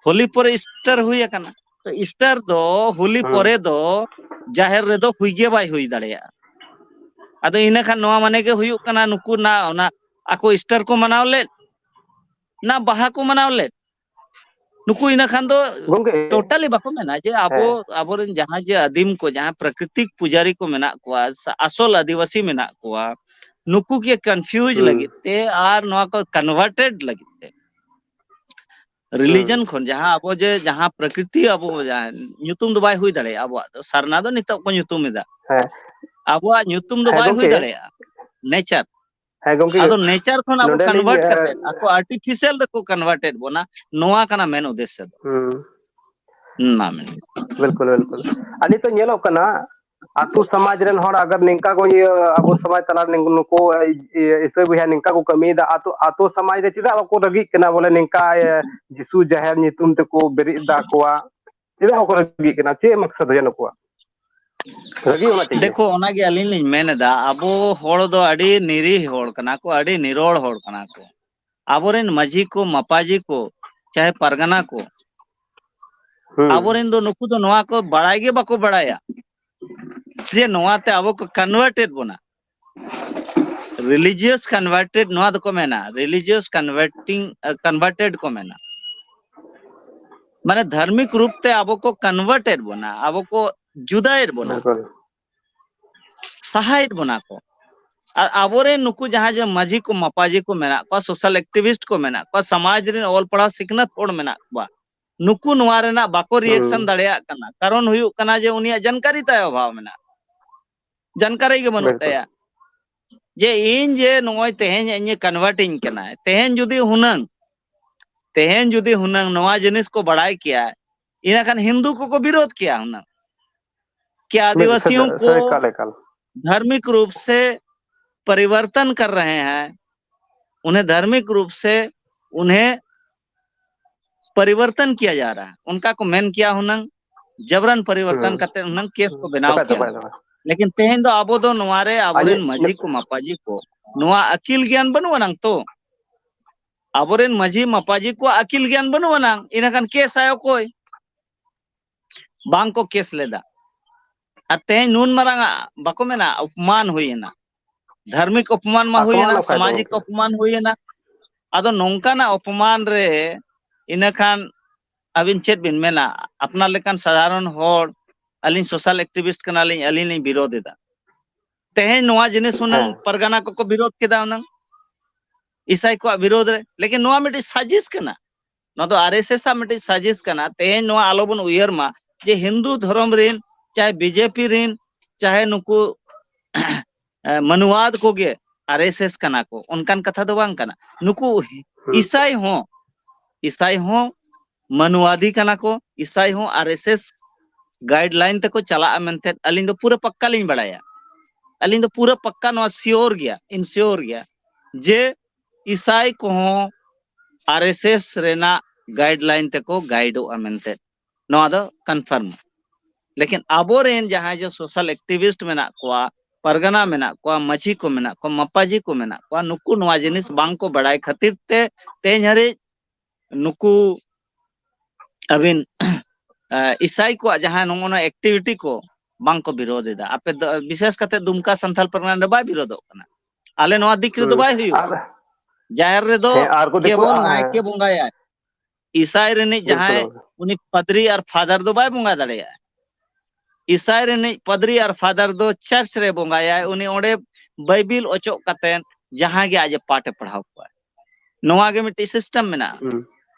ᱦᱳᱞᱤ ᱯᱚᱨᱮ ᱤᱥᱴᱟᱨ ᱦᱩᱭ ᱟᱠᱟᱱᱟ᱾ ᱛᱚ ᱤᱥᱴᱟᱨ ᱫᱚ ᱦᱳᱞᱤ ᱦᱩᱸ᱾ ᱯᱚᱨᱮ ᱫᱚ ᱡᱟᱦᱮᱨ ᱨᱮᱫᱚ ᱦᱩᱭ ᱜᱮ ᱵᱟᱭ ᱦᱩᱭ ᱫᱟᱲᱮᱭᱟᱜᱼᱟ᱾ ᱟᱫᱚ ᱤᱱᱟᱹ ᱠᱷᱟᱱ ᱱᱚᱣᱟ ᱢᱟᱱᱮ ᱜᱮ ᱦᱩᱭᱩᱜ ᱠᱟᱱᱟ, ᱱᱩᱠᱩ ᱱᱟ ᱚᱱᱟ ᱟᱠᱚ ᱤᱥᱴᱟᱨ ᱠᱚ ᱢᱟᱱᱟᱣ ᱞᱮᱫ, ᱱᱟ ᱵᱟᱦᱟ ᱠᱚ ᱢᱟᱱᱟᱣ ᱞᱮᱫ, ᱱᱩᱠᱩ ᱤᱱᱟᱹ ᱠᱷᱟᱱ ᱫᱚ ᱜᱚᱝᱠᱮ᱾ ᱴᱳᱴᱟᱞᱤ ᱵᱟᱠᱚ ᱢᱮᱱᱟ ᱡᱮ ᱟᱵᱚ, ᱦᱮᱸ᱾ ᱟᱵᱚᱨᱮᱱ ᱡᱟᱦᱟᱸ ᱡᱮ ᱟᱹᱫᱤᱢ ᱠᱚ, ᱡᱟᱦᱟᱸ ᱯᱨᱟᱠᱨᱤᱛᱤᱠ ᱯᱩᱡᱟᱨᱤ ᱠᱚ ᱢᱮᱱᱟᱜ ᱠᱚᱣᱟ, ᱥᱟ-, ᱟᱥᱚᱞ ᱟᱹᱫᱤᱵᱟᱹᱥᱤ ᱢᱮᱱᱟᱜ ᱠᱚᱣᱟ, ᱱᱩᱠᱩ ᱜᱮ ᱠᱚᱱᱯᱷᱤᱭᱩᱡᱽ ᱦᱩᱸ᱾ ᱞᱟᱹᱜᱤᱫ ᱛᱮ ᱟᱨ ᱱᱚᱣᱟ ᱠᱚ ᱠᱚᱱᱵᱷᱟᱨᱴᱮᱰ ᱞᱟᱹᱜᱤᱫ ᱛᱮ᱾ ᱨᱤᱞᱤᱡᱚᱱ ᱦᱩᱸ᱾ ᱠᱷᱚᱱ ᱡᱟᱦᱟᱸ ᱟᱵᱚ ᱡᱮ ᱡᱟᱦᱟᱸ ᱯᱨᱟᱠᱨᱤᱛᱤ ᱟᱵᱚ ᱡᱟᱦᱟᱸ ᱧᱩᱛᱩᱢ ᱫᱚ ᱵᱟᱭ ᱦᱩᱭ ᱫᱟᱲᱮᱭᱟᱜᱼᱟ ᱟᱵᱚᱣᱟᱜ ᱫᱚ, ᱥᱟᱨᱱᱟ ᱫᱚ ᱱᱤᱛᱚᱜ ᱠᱚ ᱧᱩᱛᱩᱢ ᱮᱫᱟ᱾ ᱦᱮᱸ᱾ ᱟᱵᱚᱣᱟᱜ ᱧᱩᱛᱩᱢ ᱫᱚ ᱦᱮᱸ ᱵᱟᱭ ᱦᱩᱭ ᱜᱚᱝᱠᱮ᱾ ᱫᱟᱲᱮᱭᱟᱜᱼᱟ, ᱱᱮᱪᱟᱨ᱾ ᱦᱮᱸ ᱜᱚᱝᱠᱮ᱾ ᱟᱫᱚ ᱱᱮᱪᱟᱨ ᱠᱷᱚᱱ ᱟᱵᱚ ᱱᱚᱰᱮᱞᱤᱧ, ᱠᱚᱱᱵᱷᱟᱨᱴ ᱮ, ᱠᱟᱛᱮ ᱟᱠᱚ ᱟᱨᱴᱤᱯᱷᱤᱥᱤᱭᱟᱞ ᱨᱮᱠᱚ ᱠᱚᱱᱵᱷᱟᱨᱴᱮᱰ ᱵᱚᱱᱟ, ᱱᱚᱣᱟ ᱠᱟᱱᱟ ᱢᱮᱱ ᱩᱫᱽᱫᱮᱥᱥᱚ ᱫᱚ᱾ ᱦᱩᱸ᱾ ᱦᱩᱸ, ᱢᱟ ᱢᱮᱱ ᱢᱮ᱾ ᱵᱤᱞᱠᱩᱞ, ᱵᱤᱞᱠᱩᱞ᱾ ᱟᱨ ᱱᱤᱛᱚᱜ ᱧᱮᱞᱚᱜ ᱠᱟᱱᱟ, ᱟᱛᱳ ᱥᱚᱢᱟᱡᱽ ᱨᱮᱱ ᱦᱚᱲ ᱟᱜᱟᱨ ᱱᱤᱝᱠᱟ ᱠᱚ ᱤᱭᱟᱹ, ᱟᱵᱚ ᱥᱚᱢᱟᱡᱽ ᱛᱟᱞᱟ ᱨᱮ ᱱᱩᱠᱩ ᱤᱭᱟᱹ ᱤᱥᱟᱹᱭ ᱵᱚᱭᱦᱟ ᱱᱤᱝᱠᱟ ᱠᱚ ᱠᱟᱹᱢᱤᱭᱮᱫᱟ, ᱟᱛᱳ, ᱟᱛᱳ ᱥᱚᱢᱟᱡᱽ ᱨᱮ ᱪᱮᱫᱟᱜ ᱵᱟᱠᱚ ᱨᱟᱹᱜᱤᱜ ᱠᱟᱱᱟ? ᱵᱚᱞᱮ ᱱᱤᱝᱠᱟ, ᱮ, ᱡᱤᱥᱩ ᱡᱟᱦᱮᱨ ᱧᱩᱛᱩᱢ ᱛᱮᱠᱚ ᱵᱮᱨᱮᱫ ᱫᱟ ᱟᱠᱚᱣᱟᱜ, ᱪᱮᱫᱟᱜ ᱵᱟᱠᱚ ᱨᱟᱹᱜᱤᱜ ᱠᱟᱱᱟ? ᱪᱮᱫ ᱢᱟᱠᱥᱟᱫ ᱦᱩᱭᱩᱜ ᱱᱩᱠᱩᱣᱟᱜ? ᱨᱟᱹᱜᱤ ᱚᱱᱟ ᱪᱮᱫ ᱜᱮ? ᱫᱮᱠᱷᱚ, ᱚᱱᱟᱜᱮ ᱟᱹᱞᱤᱧ ᱞᱤᱧ ᱢᱮᱱ ᱮᱫᱟ, ᱟᱵᱚ ᱦᱚᱲ ᱫᱚ ᱟᱹᱰᱤ ᱱᱤᱨᱤᱦ ᱦᱚᱲ ᱠᱟᱱᱟ ᱠᱚ, ᱟᱹᱰᱤ ᱱᱤᱨᱚᱲ ᱦᱚᱲ ᱠᱟᱱᱟ ᱠᱚ᱾ ᱟᱵᱚᱨᱮᱱ ᱢᱟᱹᱡᱷᱤ ᱠᱚ, ᱢᱟᱯᱟᱡᱤ ᱠᱚ, ᱪᱟᱦᱮ ᱯᱟᱨᱜᱟᱱᱟ ᱠᱚ, ᱦᱩᱸ᱾ ᱟᱵᱚᱨᱮᱱ ᱫᱚ ᱱᱩᱠᱩ ᱫᱚ ᱱᱚᱣᱟ ᱠᱚ ᱵᱟᱲᱟᱭ ᱜᱮ ᱵᱟᱠᱚ ᱵᱟᱲᱟᱭᱟ ᱡᱮ ᱱᱚᱣᱟᱛᱮ ᱟᱵᱚ ᱠᱚ ᱠᱚᱱᱵᱷᱟᱨᱴᱮᱰ ᱵᱚᱱᱟ᱾ ᱨᱤᱞᱤᱡᱤᱭᱟᱥ ᱠᱚᱱᱵᱷᱟᱨᱴᱮᱰ ᱱᱚᱣᱟ ᱫᱚᱠᱚ ᱢᱮᱱᱟ, ᱨᱤᱞᱤᱡᱤᱭᱟᱥ ᱠᱚᱱᱵᱷᱟᱨᱴᱤᱝ, ᱠᱚᱱᱵᱷᱟᱨᱴᱮᱰ ᱠᱚ ᱢᱮᱱᱟ᱾ ᱢᱟᱱᱮ ᱫᱷᱟᱨᱢᱤᱠ ᱨᱩᱯ ᱛᱮ ᱟᱵᱚ ᱠᱚ ᱠᱚᱱᱵᱷᱟᱨᱴᱮᱰ ᱵᱚᱱᱟ, ᱟᱵᱚ ᱠᱚ ᱡᱩᱫᱟᱭᱮᱫ ᱵᱚᱱᱟ, ᱵᱤᱞᱠᱩᱞ᱾ ᱥᱟᱦᱟᱭᱮᱫ ᱵᱚᱱᱟ ᱠᱚ᱾ ᱟᱨ ᱟᱵᱚᱨᱮᱱ ᱱᱩᱠᱩ ᱡᱟᱦᱟᱸ ᱡᱮ ᱢᱟᱹᱡᱷᱤ ᱠᱚ, ᱢᱟᱯᱟᱡᱤ ᱠᱚ ᱢᱮᱱᱟᱜ ᱠᱚᱣᱟ, ᱥᱳᱥᱟᱞ ᱮᱠᱴᱤᱵᱷᱤᱥᱴ ᱠᱚ ᱢᱮᱱᱟᱜ ᱠᱚᱣᱟ, ᱥᱚᱢᱟᱡᱽ ᱨᱮᱱ ᱚᱞ ᱯᱟᱲᱦᱟᱣ ᱥᱤᱠᱷᱱᱟᱹᱛ ᱦᱚᱲ ᱢᱮᱱᱟᱜ ᱠᱚᱣᱟ, ᱱᱩᱠᱩ ᱱᱚᱣᱟ ᱨᱮᱱᱟᱜ ᱵᱟᱠᱚ ᱨᱤᱭᱮᱠᱥᱚᱱ ᱦᱩᱸ᱾ ᱫᱟᱲᱮᱭᱟᱜ ᱠᱟᱱᱟ᱾ ᱠᱟᱨᱚᱱ ᱦᱩᱭᱩᱜ ᱠᱟᱱᱟ ᱡᱮ ᱩᱱᱤᱭᱟᱜ ᱡᱟᱱᱠᱟᱨᱤ ᱛᱟᱭ ᱚᱵᱷᱟᱵ ᱢᱮᱱᱟᱜᱼᱟ, ᱡᱟᱱᱠᱟᱨᱤ ᱜᱮ ᱵᱟᱹᱱᱩᱜ ᱵᱤᱞᱠᱩᱞ᱾ ᱛᱟᱭᱟ᱾ ᱡᱮ ᱤᱧ ᱡᱮ ᱱᱚᱜᱼᱚᱭ ᱛᱮᱦᱮᱧ ᱤᱧᱮ convert ᱤᱧ ᱠᱟᱱᱟᱭ, ᱛᱮᱦᱮᱧ ᱡᱩᱫᱤ ᱦᱩᱱᱟᱹᱝ, ᱛᱮᱦᱮᱧ ᱡᱩᱫᱤ ᱦᱩᱱᱟᱹᱝ ᱱᱚᱣᱟ ᱡᱤᱱᱤᱥ ᱠᱚ ᱵᱟᱲᱟᱭ ᱠᱮᱭᱟ, ᱤᱱᱟᱹᱠᱷᱟᱱ ᱦᱤᱱᱫᱩ ᱠᱚᱠᱚ ᱵᱤᱨᱳᱫᱷ ᱠᱮᱭᱟ ᱦᱩᱱᱟᱹᱝ᱾ क्या आदिवासियों को धार्मिक रूप से परिवर्तन कर रहे हैं, उन्हें धार्मिक रूप से उन्हें परिवर्तन किया जा रहा है, ᱚᱱᱠᱟ ᱠᱚ ᱢᱮᱱ ᱠᱮᱭᱟ ᱦᱩᱱᱟᱹᱝ, ᱡᱟᱵᱨᱟᱱ ᱯᱚᱨᱤᱵᱚᱨᱛᱚᱱ ᱠᱟᱛᱮ ᱦᱩᱱᱟᱹᱝ ᱠᱮᱥ ᱠᱚ ᱵᱮᱱᱟᱣ ᱠᱮᱭᱟ᱾ ᱞᱮᱠᱤᱱ ᱛᱮᱦᱮᱧ ᱫᱚ ᱟᱵᱚ ᱫᱚ ᱱᱚᱣᱟ ᱨᱮ ᱟᱵᱚᱨᱮᱱ ᱢᱟᱹᱡᱷᱤ ᱠᱚ ᱢᱟᱯᱟᱡᱤ ᱠᱚ ᱱᱚᱣᱟ ᱟᱹᱠᱤᱞ ᱜᱮᱭᱟᱱ ᱵᱟᱹᱱᱩᱜ ᱟᱱᱟᱝ ᱛᱚ᱾ ᱟᱵᱚᱨᱮᱱ ᱢᱟᱹᱡᱷᱤ ᱢᱟᱯᱟᱡᱤ ᱠᱚᱣᱟᱜ ᱟᱹᱠᱤᱞ ᱜᱮᱭᱟᱱ ᱵᱟᱹᱱᱩᱜ ᱟᱱᱟᱝ, ᱤᱱᱟᱹᱠᱷᱟᱱ ᱠᱮᱥ ᱟᱭ ᱚᱠᱚᱭ? ᱵᱟᱝ ᱠᱚ ᱠᱮᱥ ᱞᱮᱫᱟ᱾ ᱟᱨ ᱛᱮᱦᱮᱧ ᱱᱩᱱ ᱢᱟᱨᱟᱝ ᱟᱜ ᱵᱟᱠᱚ ᱢᱮᱱᱟ ᱚᱯᱚᱢᱟᱱ ᱦᱩᱭᱮᱱᱟ, ᱫᱷᱟᱨᱢᱤᱠ ᱚᱯᱚᱢᱟᱱ ᱢᱟ ᱦᱩᱭᱮᱱᱟ, ᱥᱟᱢᱟᱡᱤᱠ ᱚᱯᱚᱢᱟᱱ ᱦᱩᱭᱮᱱᱟ᱾ ᱟᱫᱚ ᱱᱚᱝᱠᱟᱱᱟᱜ ᱚᱯᱚᱢᱟᱱ ᱨᱮ ᱤᱱᱟᱹᱠᱷᱟᱱ ᱟᱹᱵᱤᱱ ᱪᱮᱫ ᱵᱤᱱ ᱢᱮᱱᱟ? ᱟᱯᱱᱟᱨ ᱞᱮᱠᱟᱱ ᱥᱟᱫᱷᱟᱨᱚᱱ ᱦᱚᱲ, ᱟᱹᱞᱤᱧ social activist ᱠᱟᱱᱟᱞᱤᱧ, ᱟᱹᱞᱤᱧ ᱞᱤᱧ ᱵᱤᱨᱳᱫᱷ ᱮᱫᱟ᱾ ᱛᱮᱦᱮᱧ ᱱᱚᱣᱟ ᱡᱤᱱᱤᱥ ᱦᱩᱱᱟᱹᱝ ᱯᱟᱨᱜᱟᱱᱟ ᱠᱚᱠᱚ ᱵᱤᱨᱳᱫᱷ ᱠᱮᱫᱟ ᱦᱩᱱᱟᱹᱝ ᱤᱥᱟᱭ ᱠᱚᱣᱟᱜ ᱵᱤᱨᱳᱫᱷ ᱨᱮ, ᱞᱮᱠᱤᱱ ᱱᱚᱣᱟ ᱢᱤᱫᱴᱤᱡ ᱥᱟᱡᱤᱥ ᱠᱟᱱᱟ᱾ ᱱᱚᱣᱟ ᱫᱚ ᱟᱨ ᱮᱥ ᱮᱥ ᱟᱜ ᱢᱤᱫᱴᱤᱡ ᱥᱟᱡᱤᱥ ᱠᱟᱱᱟ᱾ ᱛᱮᱦᱮᱧ ᱱᱚᱣᱟ ᱟᱞᱚᱵᱚᱱ ᱩᱭᱦᱟᱹᱨ ᱢᱟ ᱡᱮ ᱦᱤᱱᱫᱩ ᱫᱷᱚᱨᱚᱢ ᱨᱤᱱ, ᱪᱟᱦᱮ ᱵᱤᱡᱮᱯᱤ ᱨᱤᱱ, ᱪᱟᱦᱮ ᱱᱩᱠᱩ ᱮ, ᱢᱟᱱᱩᱣᱟᱫ ᱠᱚᱜᱮ ᱟᱨ ᱮᱥ ᱮᱥ ᱠᱟᱱᱟ ᱠᱚ, ᱚᱱᱠᱟᱱ ᱠᱟᱛᱷᱟ ᱫᱚ ᱵᱟᱝ ᱠᱟᱱᱟ᱾ ᱱᱩᱠᱩ ᱤᱥᱟᱭ ᱦᱚᱸ, ᱤᱥᱟᱭ ᱦᱚᱸ ᱢᱟᱱᱩᱣᱟᱫᱤ ᱠᱟᱱᱟ ᱠᱚ, ᱤᱥᱟᱭ ᱦᱚᱸ ᱟᱨ ᱮᱥ ᱮᱥ guideline ᱛᱮᱠᱚ ᱪᱟᱞᱟᱜᱼᱟ ᱢᱮᱱᱛᱮ ᱟᱹᱞᱤᱧ ᱫᱚ ᱯᱩᱨᱟᱹ ᱯᱟᱠᱠᱟ ᱞᱤᱧ ᱵᱟᱲᱟᱭᱟ᱾ ᱟᱹᱞᱤᱧ ᱫᱚ ᱯᱩᱨᱟᱹ ᱯᱟᱠᱠᱟ ᱱᱚᱣᱟ sure ᱜᱮᱭᱟ, ᱤᱧ sure ᱜᱮᱭᱟ ᱡᱮ ᱤᱥᱟᱭ ᱠᱚᱦᱚᱸ ᱟᱨ ᱮᱥ ᱮᱥ ᱨᱮᱱᱟᱜ guideline ᱛᱮᱠᱚ guideᱚᱜᱼᱟ ᱢᱮᱱᱛᱮ᱾ ᱱᱚᱣᱟ ᱫᱚ confirm᱾ ᱞᱮᱠᱤᱱ ᱟᱵᱚᱨᱮᱱ ᱡᱟᱦᱟᱸᱭ ᱡᱮ social activist ᱢᱮᱱᱟᱜ ᱠᱚᱣᱟ, ᱯᱟᱨᱜᱟᱱᱟ ᱢᱮᱱᱟᱜ ᱠᱚᱣᱟ, ᱢᱟᱹᱡᱷᱤ ᱠᱚ ᱢᱮᱱᱟᱜ ᱠᱚᱣᱟ, ᱢᱟᱯᱟᱡᱤ ᱠᱚ ᱢᱮᱱᱟᱜ ᱠᱚᱣᱟ, ᱱᱩᱠᱩ ᱱᱚᱣᱟ ᱡᱤᱱᱤᱥ ᱵᱟᱝ ᱠᱚ ᱵᱟᱲᱟᱭ ᱠᱷᱟᱹᱛᱤᱨ ᱛᱮ ᱛᱮᱦᱮᱧ ᱦᱟᱹᱨᱤᱡ ᱱᱩᱠᱩ ᱟᱹᱵᱤᱱ, ᱮ, ᱤᱥᱟᱭ ᱠᱚᱣᱟᱜ ᱡᱟᱦᱟᱸ ᱱᱚᱜᱼᱚ ᱱᱚᱣᱟ activity ᱠᱚ ᱵᱟᱝ ᱠᱚ ᱵᱤᱨᱳᱫᱷ ᱮᱫᱟ᱾ ᱟᱯᱮ ᱫᱚ, ᱵᱤᱥᱮᱥ ᱠᱟᱛᱮ ᱫᱩᱢᱠᱟ ᱥᱟᱱᱛᱟᱞ ᱯᱟᱨᱜᱟᱱᱟ ᱨᱮ ᱵᱟᱭ ᱵᱤᱨᱳᱫᱷᱚᱜ ᱠᱟᱱᱟ᱾ ᱟᱞᱮ ᱱᱚᱣᱟ ᱫᱤᱠ ᱨᱮᱫᱚ ᱵᱟᱭ ᱦᱩᱭᱩᱜᱼᱟ᱾ ᱡᱟᱦᱮᱨ ᱨᱮᱫᱚ ᱠᱮᱵᱚᱞ ᱱᱟᱭᱠᱮ ᱵᱚᱸᱜᱟᱭᱟᱭ᱾ ᱤᱥᱟᱭ ᱨᱤᱱᱤᱡ ᱡᱟᱦᱟᱸᱭ, ᱩᱱᱤ ᱯᱟᱫᱽᱨᱤ ᱟᱨ ᱯᱷᱟᱫᱟᱨ ᱫᱚ ᱵᱟᱭ ᱵᱚᱸᱜᱟ ᱫᱟᱲᱮᱭᱟᱜᱼᱟ᱾ ᱤᱥᱟᱭ ᱨᱤᱱᱤᱡ ᱯᱟᱫᱽᱨᱤ ᱟᱨ ᱯᱷᱟᱫᱟᱨ ᱫᱚ ᱪᱟᱨᱪ ᱨᱮ ᱵᱚᱸᱜᱟᱭᱟᱭ, ᱩᱱᱤ ᱚᱸᱰᱮ ᱵᱟᱭᱵᱤᱞ ᱚᱪᱚᱜ ᱠᱟᱛᱮ ᱡᱟᱦᱟᱸ ᱜᱮ ᱟᱡ ᱮ ᱯᱟᱴ ᱮ ᱯᱟᱲᱦᱟᱣ ᱠᱚᱣᱟ᱾ ᱱᱚᱣᱟ ᱜᱮ ᱢᱤᱫᱴᱤᱡ system ᱢᱮᱱᱟᱜᱼᱟ᱾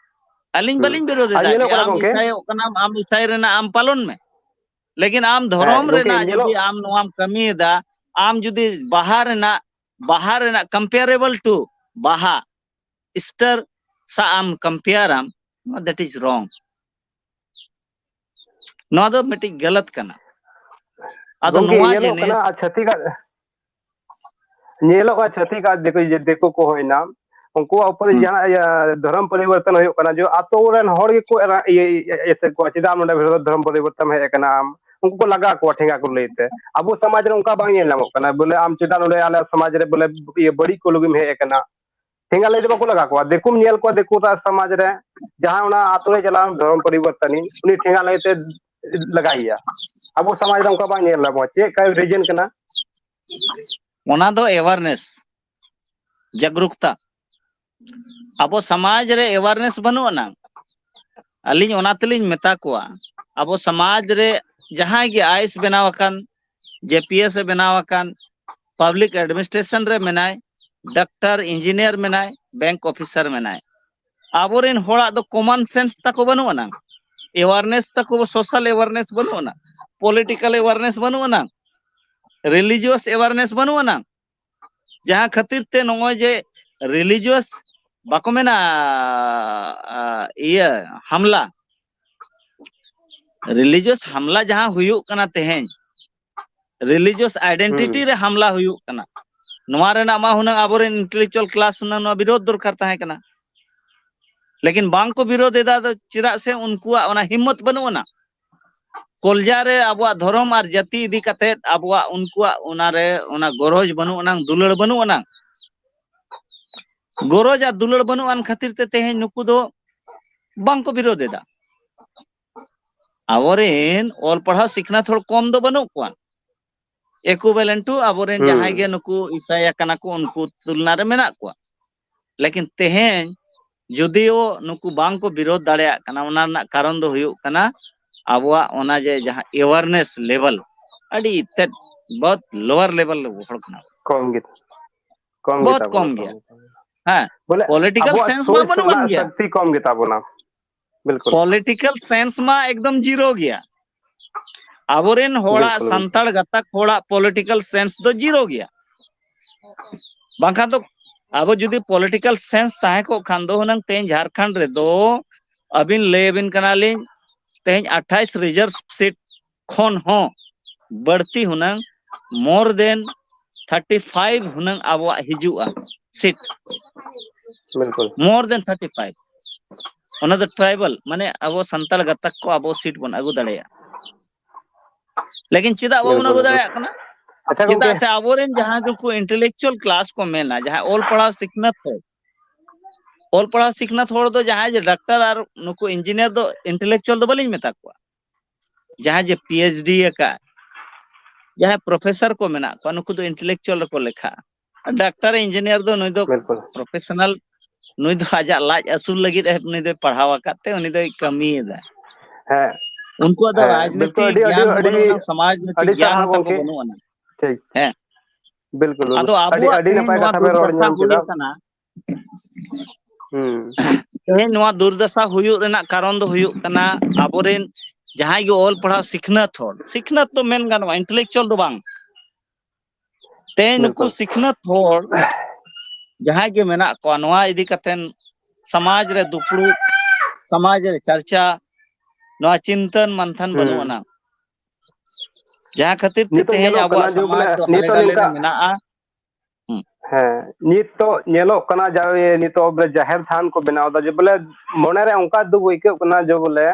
ᱟᱹᱞᱤᱧ ᱵᱟᱹᱞᱤᱧ ᱵᱤᱨᱳᱫᱷ ᱮᱫᱟ ᱡᱮ ᱟᱢ ᱤᱥᱟᱭᱚᱜ ᱠᱟᱱᱟᱢ, ᱟᱢ ᱤᱥᱟᱭ ᱨᱮᱱᱟᱜ ᱟᱢ ᱯᱟᱞᱚᱱ ᱢᱮ, ᱞᱮᱠᱤᱱ ᱟᱢ ᱫᱷᱚᱨᱚᱢ ᱨᱮᱱᱟᱜ ᱡᱩᱫᱤ ᱟᱢ ᱱᱚᱣᱟᱢ ᱠᱟᱹᱢᱤᱭᱮᱫᱟ, ᱟᱢ ᱡᱩᱫᱤ ᱵᱟᱦᱟ ᱨᱮᱱᱟᱜ ᱵᱟᱦᱟ ᱨᱮᱱᱟᱜ comparable to ᱵᱟᱦᱟ, Easter ᱥᱟᱶ ᱟᱢ compare ᱟᱢ, that is wrong. ᱱᱚᱣᱟ ᱫᱚ ᱢᱤᱫᱴᱤᱡ ᱜᱟᱞᱟᱛ ᱠᱟᱱᱟ᱾ ᱟᱫᱚ ᱜᱚᱢᱠᱮ, ᱱᱚᱣᱟ ᱧᱮᱞᱚᱜ ᱡᱤᱱᱤᱥ ᱠᱟᱱᱟ, ᱟᱨ ᱪᱷᱟᱹᱛᱤᱠ ᱟᱜ, ᱧᱮᱞᱚᱜ ᱠᱟᱱᱟ, ᱪᱷᱟᱹᱛᱤᱠ ᱟᱨ ᱫᱤᱠᱩ, ᱫᱤᱠᱩ ᱠᱚ ᱦᱩᱭᱱᱟ, ᱩᱱᱠᱩᱣᱟᱜ ᱩᱯᱚᱨ ᱦᱩᱸ᱾ ᱡᱟᱦᱟᱸ ᱤᱭᱟᱹ ᱫᱷᱚᱨᱚᱢ ᱯᱚᱨᱤᱵᱚᱨᱛᱚᱱ ᱦᱩᱭᱩᱜ ᱠᱟᱱᱟ, ᱡᱮ ᱟᱛᱳ ᱨᱮᱱ ᱦᱚᱲ ᱜᱮᱠᱚ ᱮᱨᱟ-, ᱤᱭᱟᱹ, ᱤᱭᱟᱹ, ᱮᱥᱮᱫ ᱠᱚᱣᱟ, "ᱪᱮᱫᱟᱜ ᱱᱚᱰᱮ ᱫᱷᱚᱨᱚᱢ ᱯᱚᱨᱤᱵᱚᱨᱛᱚᱱ ᱦᱮᱡ ᱟᱠᱟᱱᱟ ᱟᱢ?" ᱩᱱᱠᱩ ᱠᱚ ᱞᱟᱜᱟ ᱠᱚᱣᱟ ᱴᱷᱮᱸᱜᱟ ᱠᱚ ᱞᱟᱹᱭᱛᱮ᱾ ᱟᱵᱚ ᱥᱚᱢᱟᱡᱽ ᱨᱮ ᱚᱱᱠᱟ ᱵᱟᱝ ᱧᱮᱞ ᱧᱟᱢᱚᱜ ᱠᱟᱱᱟ, ᱵᱚᱞᱮ, ᱟᱢ ᱪᱮᱫᱟᱜ ᱱᱚᱰᱮ ᱟᱞᱮ ᱥᱚᱢᱟᱡᱽ ᱨᱮ, ᱵᱚᱞᱮ, ᱤᱭᱟᱹ, ᱵᱟᱹᱲᱤᱡ ᱠᱚ ᱞᱟᱹᱜᱤᱫ ᱮᱢ ᱦᱮᱡ ᱟᱠᱟᱱᱟ? ᱴᱷᱮᱸᱜᱟ ᱞᱟᱹᱭ ᱛᱮ ᱵᱟᱠᱚ ᱞᱟᱜᱟ ᱠᱚᱣᱟ᱾ ᱫᱤᱠᱩᱢ ᱧᱮᱞ ᱠᱚᱣᱟ, ᱫᱤᱠᱩ ᱥᱚᱢᱟᱡᱽ ᱨᱮ ᱡᱟᱦᱟᱸᱭ ᱚᱱᱟ ᱟᱛᱳ ᱨᱮ ᱪᱟᱞᱟᱜᱼᱟ, ᱫᱷᱚᱨᱚᱢ ᱯᱚᱨᱤᱵᱚᱨᱛᱚᱱᱤ, ᱩᱱᱤ ᱴᱷᱮᱸᱜᱟ ᱞᱟᱹᱭ ᱛᱮ ᱞᱟᱜᱟᱭᱮᱭᱟ᱾ ᱟᱵᱚ ᱥᱚᱢᱟᱡᱽ ᱨᱮ ᱚᱱᱠᱟ ᱵᱟᱝ ᱧᱮᱞ ᱧᱟᱢᱚᱜᱼᱟ᱾ ᱪᱮᱫ ᱠᱟ reason ᱠᱟᱱᱟ? ᱚᱱᱟ ᱫᱚ awareness, ᱡᱟᱜᱽᱨᱩᱠᱛᱟ᱾ ᱟᱵᱚ ᱥᱚᱢᱟᱡᱽ ᱨᱮ awareness ᱵᱟᱹᱱᱩᱜ ᱟᱱᱟᱝ᱾ ᱟᱹᱞᱤᱧ ᱚᱱᱟ ᱛᱮᱞᱤᱧ ᱢᱮᱛᱟ ᱠᱚᱣᱟ, ᱟᱵᱚ ᱥᱚᱢᱟᱡᱽ ᱨᱮ ᱡᱟᱦᱟᱸᱭ ᱜᱮ ᱟᱭᱮᱥ ᱵᱮᱱᱟᱣ ᱟᱠᱟᱱ, ᱡᱮ ᱯᱤ ᱮᱥ ᱮ ᱵᱮᱱᱟᱣ ᱟᱠᱟᱱ, public administration ᱨᱮ ᱢᱮᱱᱟᱭ, ᱰᱟᱠᱛᱟᱨ, engineer ᱢᱮᱱᱟᱭ, bank officer ᱢᱮᱱᱟᱭ, ᱟᱵᱚᱨᱮᱱ ᱦᱚᱲᱟᱜ ᱫᱚ common sense ᱛᱟᱠᱚ ᱵᱟᱹᱱᱩᱜ ᱟᱱᱟᱝ, awareness ᱛᱟᱠᱚ, social awareness ᱵᱟᱹᱱᱩᱜ ᱟᱱᱟᱝ, political awareness ᱵᱟᱹᱱᱩᱜ ᱟᱱᱟᱝ, religious awareness ᱵᱟᱹᱱᱩᱜ ᱟᱱᱟᱝ᱾ ᱡᱟᱦᱟᱸ ᱠᱷᱟᱹᱛᱤᱨ ᱛᱮ ᱱᱚᱜᱼᱚᱭ ᱡᱮ religious, ᱵᱟᱠᱚ ᱢᱮᱱᱟ, ᱟ, ᱤᱭᱟᱹ, ᱦᱟᱢᱞᱟ, religious ᱦᱟᱢᱞᱟ ᱡᱟᱦᱟᱸ ᱦᱩᱭᱩᱜ ᱠᱟᱱᱟ ᱛᱮᱦᱮᱧ, religious identity ᱦᱩᱸ᱾ ᱨᱮ ᱦᱟᱢᱞᱟ ᱦᱩᱭᱩᱜ ᱠᱟᱱᱟ, ᱱᱚᱣᱟ ᱨᱮᱱᱟᱜ ᱢᱟ ᱦᱩᱱᱟᱹᱝ ᱟᱵᱚᱨᱮᱱ intellectual class ᱦᱩᱱᱟᱹᱝ ᱱᱚᱣᱟ ᱵᱤᱨᱳᱫᱷ ᱫᱚᱨᱠᱟᱨ ᱛᱟᱦᱮᱸ ᱠᱟᱱᱟ᱾ ᱞᱮᱠᱤᱱ ᱵᱟᱝ ᱠᱚ ᱵᱤᱨᱳᱫᱷ ᱮᱫᱟ, ᱫᱚ ᱪᱮᱫᱟᱜ ᱥᱮ ᱩᱱᱠᱩᱣᱟᱜ ᱚᱱᱟ ᱦᱤᱢᱢᱚᱛ ᱵᱟᱹᱱᱩᱜ ᱟᱱᱟ᱾ ᱠᱚᱞᱡᱟ ᱨᱮ ᱟᱵᱚᱣᱟᱜ ᱫᱷᱚᱨᱚᱢ ᱟᱨ ᱡᱟᱹᱛᱤ ᱤᱫᱤ ᱠᱟᱛᱮᱫ ᱟᱵᱚᱣᱟᱜ ᱩᱱᱠᱩᱣᱟᱜ ᱚᱱᱟᱨᱮ ᱚᱱᱟ ᱜᱚᱨᱚᱡᱽ ᱵᱟᱹᱱᱩᱜ ᱟᱱᱟᱝ, ᱫᱩᱞᱟᱹᱲ ᱵᱟᱹᱱᱩᱜ ᱟᱱᱟᱝ᱾ ᱜᱚᱨᱚᱡᱽ ᱟᱨ ᱫᱩᱞᱟᱹᱲ ᱵᱟᱹᱱᱩᱜ ᱟᱱ ᱠᱷᱟᱹᱛᱤᱨ ᱛᱮ ᱛᱮᱦᱮᱧ ᱱᱩᱠᱩ ᱫᱚ ᱵᱟᱝ ᱠᱚ ᱵᱤᱨᱳᱫᱷ ᱮᱫᱟ᱾ ᱟᱵᱚᱨᱮᱱ ᱚᱞ ᱯᱟᱲᱦᱟᱣ ᱥᱤᱠᱷᱱᱟᱹᱛ ᱦᱚᱲ ᱠᱚᱢ ᱫᱚ ᱵᱟᱹᱱᱩᱜ ᱠᱚᱣᱟ, equivalent to ᱟᱵᱚᱨᱮᱱ ᱦᱩᱸ᱾ ᱡᱟᱦᱟᱸᱭ ᱜᱮ ᱱᱩᱠᱩ ᱤᱥᱟᱭᱟ ᱠᱟᱱᱟ ᱠᱚ, ᱩᱱᱠᱩ ᱛᱩᱞᱱᱟ ᱨᱮ ᱢᱮᱱᱟᱜ ᱠᱚᱣᱟ᱾ ᱞᱮᱠᱤᱱ ᱛᱮᱦᱮᱧ ᱡᱩᱫᱤᱭᱳ ᱱᱩᱠᱩ ᱵᱟᱝ ᱠᱚ ᱵᱤᱨᱳᱫᱷ ᱫᱟᱲᱮᱭᱟᱜ ᱠᱟᱱᱟ, ᱚᱱᱟ ᱨᱮᱱᱟᱜ ᱠᱟᱨᱚᱱ ᱫᱚ ᱦᱩᱭᱩᱜ ᱠᱟᱱᱟ ᱟᱵᱚᱣᱟᱜ ᱚᱱᱟ ᱡᱮ ᱡᱟᱦᱟᱸ awareness level ᱟᱹᱰᱤ ᱛᱮᱫ ᱵᱚᱦᱩᱛ lower level ᱦᱚᱲ ᱠᱟᱱᱟ ᱵᱚᱱ᱾ ᱠᱚᱢ ᱜᱮ, ᱠᱚᱢ ᱵᱚᱦᱩᱛ ᱜᱮᱛᱟ ᱵᱚᱱᱟ, ᱠᱚᱢ ᱠᱚᱢ ᱜᱮᱭᱟ᱾ ᱜᱮᱛᱟ ᱵᱚᱱᱟ᱾ ᱦᱮᱸ, ᱵᱚᱞᱮ political ᱟᱵᱚᱣᱟᱜ sense ᱢᱟ ᱥᱳᱪ ᱵᱟᱹᱱᱩᱜ ᱟᱱ ᱨᱮᱱᱟᱜ ᱜᱮᱭᱟ᱾ ᱥᱚᱠᱛᱤ ᱠᱚᱢ ᱜᱮᱛᱟ ᱵᱚᱱᱟ᱾ ᱵᱤᱞᱠᱩᱞ᱾ Political sense ᱢᱟ ᱮᱠᱫᱚᱢ zero ᱜᱮᱭᱟ᱾ ᱟᱵᱚᱨᱮᱱ ᱦᱚᱲᱟᱜ, ᱵᱤᱞᱠᱩᱞ, ᱵᱤᱞᱠᱩᱞ᱾ ᱥᱟᱱᱛᱟᱲ ᱜᱟᱛᱟᱠ ᱦᱚᱲᱟᱜ political sense ᱫᱚ zero ᱜᱮᱭᱟ᱾ ᱵᱟᱝᱠᱷᱟᱱ ᱫᱚ ᱟᱵᱚ ᱡᱩᱫᱤ political sense ᱛᱟᱦᱮᱸ ᱠᱚᱜ ᱠᱷᱟᱱ ᱫᱚ ᱦᱩᱱᱟᱹᱝ ᱛᱮᱦᱮᱧ ᱡᱷᱟᱲᱠᱷᱚᱸᱰ ᱨᱮᱫᱚ ᱟᱹᱵᱤᱱ ᱞᱟᱹᱭ ᱟᱹᱵᱤᱱ ᱠᱟᱱᱟᱞᱤᱧ, ᱛᱮᱦᱮᱧ ᱟᱴᱷᱟᱭᱤᱥ reserve seat ᱠᱷᱚᱱ ᱦᱚᱸ ᱵᱟᱹᱲᱛᱤ ᱦᱩᱱᱟᱹᱝ, more than thirty five ᱦᱩᱱᱟᱹᱝ ᱟᱵᱚᱣᱟᱜ ᱦᱤᱡᱩᱜᱼᱟ seat᱾ ᱵᱤᱞᱠᱩᱞ᱾ More than thirty five᱾ ᱚᱱᱟ ᱫᱚ tribal, ᱢᱟᱱᱮ ᱟᱵᱚ ᱥᱟᱱᱛᱟᱲ ᱜᱟᱛᱟᱠ ᱠᱚ ᱟᱵᱚ seat ᱵᱚᱱ ᱟᱹᱜᱩ ᱫᱟᱲᱮᱭᱟᱜᱼᱟ᱾ ᱞᱮᱠᱤᱱ ᱪᱮᱫᱟᱜ ᱵᱟᱵᱚᱱ ᱵᱤᱞᱠᱩᱞ, ᱟᱹᱜᱩ ᱵᱤᱞᱠᱩᱞ᱾ ᱫᱟᱲᱮᱭᱟᱜ ᱠᱟᱱᱟ? ᱟᱪᱪᱷᱟ ᱜᱚᱝᱠᱮ᱾ ᱪᱮᱫᱟᱜ ᱥᱮ ᱟᱵᱚᱨᱮᱱ ᱡᱟᱦᱟᱸᱭ ᱫᱚᱠᱚ intellectual class ᱠᱚ ᱢᱮᱱᱟ, ᱡᱟᱦᱟᱸᱭ ᱚᱞ ᱯᱟᱲᱦᱟᱣ ᱥᱤᱠᱷᱱᱟᱹᱛ ᱦᱚᱲ, ᱚᱞ ᱯᱟᱲᱦᱟᱣ ᱥᱤᱠᱷᱱᱟᱹᱛ ᱦᱚᱲ ᱫᱚ ᱡᱟᱦᱟᱸᱭ ᱡᱮ doctor ᱟᱨ ᱱᱩᱠᱩ engineer ᱫᱚ intellectual ᱫᱚ ᱵᱟᱹᱞᱤᱧ ᱢᱮᱛᱟ ᱠᱚᱣᱟ᱾ ᱡᱟᱦᱟᱸᱭ ᱡᱮ PhD ᱟᱠᱟᱫ, ᱡᱟᱦᱟᱸᱭ professor ᱠᱚ ᱢᱮᱱᱟᱜ ᱠᱚᱣᱟ, ᱱᱩᱠᱩ ᱫᱚ intellectual ᱨᱮᱠᱚ ᱞᱮᱠᱷᱟᱜᱼᱟ᱾ Doctor, engineer ᱫᱚ ᱱᱩᱭ ᱫᱚ ᱵᱤᱞᱠᱩᱞ᱾ professional, ᱱᱩᱭ ᱫᱚ ᱟᱡᱟᱜ ᱞᱟᱡ ᱟᱹᱥᱩᱞ ᱞᱟᱹᱜᱤᱫ ᱮ, ᱱᱩᱭ ᱫᱚᱭ ᱯᱟᱲᱦᱟᱣ ᱟᱠᱟᱫ ᱛᱮ ᱩᱱᱤ ᱫᱚᱭ ᱠᱟᱹᱢᱤᱭᱮᱫᱟ᱾ ᱦᱮᱸ, ᱩᱱᱠᱩᱣᱟᱜ ᱫᱚ ᱦᱮᱸ, ᱨᱟᱡᱽᱱᱤᱛᱤ ᱵᱤᱞᱠᱩᱞ, ᱟᱹᱰᱤ, ᱟᱹᱰᱤ, ᱜᱮᱭᱟᱱ ᱫᱚ ᱟᱹᱰᱤ, ᱵᱟᱹᱱᱩᱜ ᱟᱱᱟ, ᱥᱚᱢᱟᱡᱽ ᱱᱤᱛᱤ ᱟᱹᱰᱤ ᱜᱮᱭᱟᱱ ᱥᱟᱨᱦᱟᱣ ᱛᱟᱠᱚ ᱜᱚᱝᱠᱮ᱾ ᱵᱟᱹᱱᱩᱜ ᱟᱱᱟ᱾ ᱴᱷᱤᱠ᱾ ᱦᱮᱸ᱾ ᱵᱤᱞᱠᱩᱞ, ᱵᱤᱞᱠᱩᱞ᱾ ᱟᱫᱚ ᱟᱹᱰᱤ, ᱟᱵᱚᱣᱟᱜ ᱟᱹᱰᱤ ᱛᱮᱦᱮᱧ ᱱᱟᱯᱟᱭ ᱱᱚᱣᱟ ᱠᱟᱛᱷᱟ ᱵᱮᱱ ᱨᱚᱲ ᱫᱩᱨᱫᱟᱥᱟ ᱧᱟᱢ ᱦᱩᱭ ᱠᱮᱫᱟ᱾ ᱟᱠᱟᱱᱟ, ᱦᱩᱸ᱾ ᱛᱮᱦᱮᱧ ᱱᱚᱣᱟ ᱫᱩᱨᱫᱟᱥᱟ ᱦᱩᱭᱩᱜ ᱨᱮᱱᱟᱜ ᱠᱟᱨᱚᱱ ᱫᱚ ᱦᱩᱭᱩᱜ ᱠᱟᱱᱟ, ᱟᱵᱚᱨᱮᱱ ᱡᱟᱦᱟᱸᱭ ᱜᱮ ᱚᱞ ᱯᱟᱲᱦᱟᱣ ᱥᱤᱠᱷᱱᱟᱹᱛ ᱦᱚᱲ, ᱥᱤᱠᱷᱱᱟᱹᱛ ᱫᱚ ᱢᱮᱱ ᱜᱟᱱᱚᱜᱼᱟ, intellectual ᱫᱚ ᱵᱟᱝ, ᱛᱮᱦᱮᱧ ᱱᱩᱠᱩ ᱵᱤᱞᱠᱩᱞ᱾ ᱥᱤᱠᱷᱱᱟᱹᱛ ᱦᱚᱲ ᱡᱟᱦᱟᱸᱭ ᱜᱮ ᱢᱮᱱᱟᱜ ᱠᱚᱣᱟ, ᱱᱚᱣᱟ ᱤᱫᱤ ᱠᱟᱛᱮᱱ ᱥᱚᱢᱟᱡᱽ ᱨᱮ ᱫᱩᱯᱲᱩᱵ, ᱥᱚᱢᱟᱡᱽ ᱨᱮ ᱪᱟᱨᱪᱟ, ᱱᱚᱣᱟ ᱪᱤᱱᱛᱟᱹᱱ ᱢᱟᱱᱛᱷᱟᱱ ᱵᱟᱹᱱᱩᱜ ᱦᱩᱸ᱾ ᱟᱱᱟ᱾ ᱡᱟᱦᱟᱸ ᱠᱷᱟᱹᱛᱤᱨ ᱛᱮ ᱱᱤᱛᱚᱜ ᱛᱮᱦᱮᱧ ᱧᱮᱞᱚᱜ ᱟᱵᱚᱣᱟᱜ ᱠᱟᱱᱟ ᱡᱮ ᱥᱚᱢᱟᱡᱽ ᱵᱚᱞᱮ ᱫᱚ ᱦᱟᱞᱮ ᱱᱤᱛᱚᱜ ᱰᱟᱞᱮ ᱨᱮ ᱱᱤᱝᱠᱟ ᱢᱮᱱᱟᱜᱼᱟ᱾ ᱦᱩᱸ᱾ ᱦᱮᱸ, ᱱᱤᱛᱚᱜ ᱧᱮᱞᱚᱜ ᱠᱟᱱᱟ ᱡᱮ ᱱᱤᱛᱚᱜ ᱵᱚᱞᱮ ᱡᱟᱦᱮᱨ ᱛᱷᱟᱱ ᱠᱚ ᱵᱮᱱᱟᱣ ᱮᱫᱟ, ᱡᱮ ᱵᱚᱞᱮ ᱢᱚᱱᱮᱨᱮ ᱚᱱᱠᱟ ᱫᱩᱠ ᱟᱹᱭᱠᱟᱹᱜ ᱠᱟᱱᱟ ᱡᱮ ᱵᱚᱞᱮ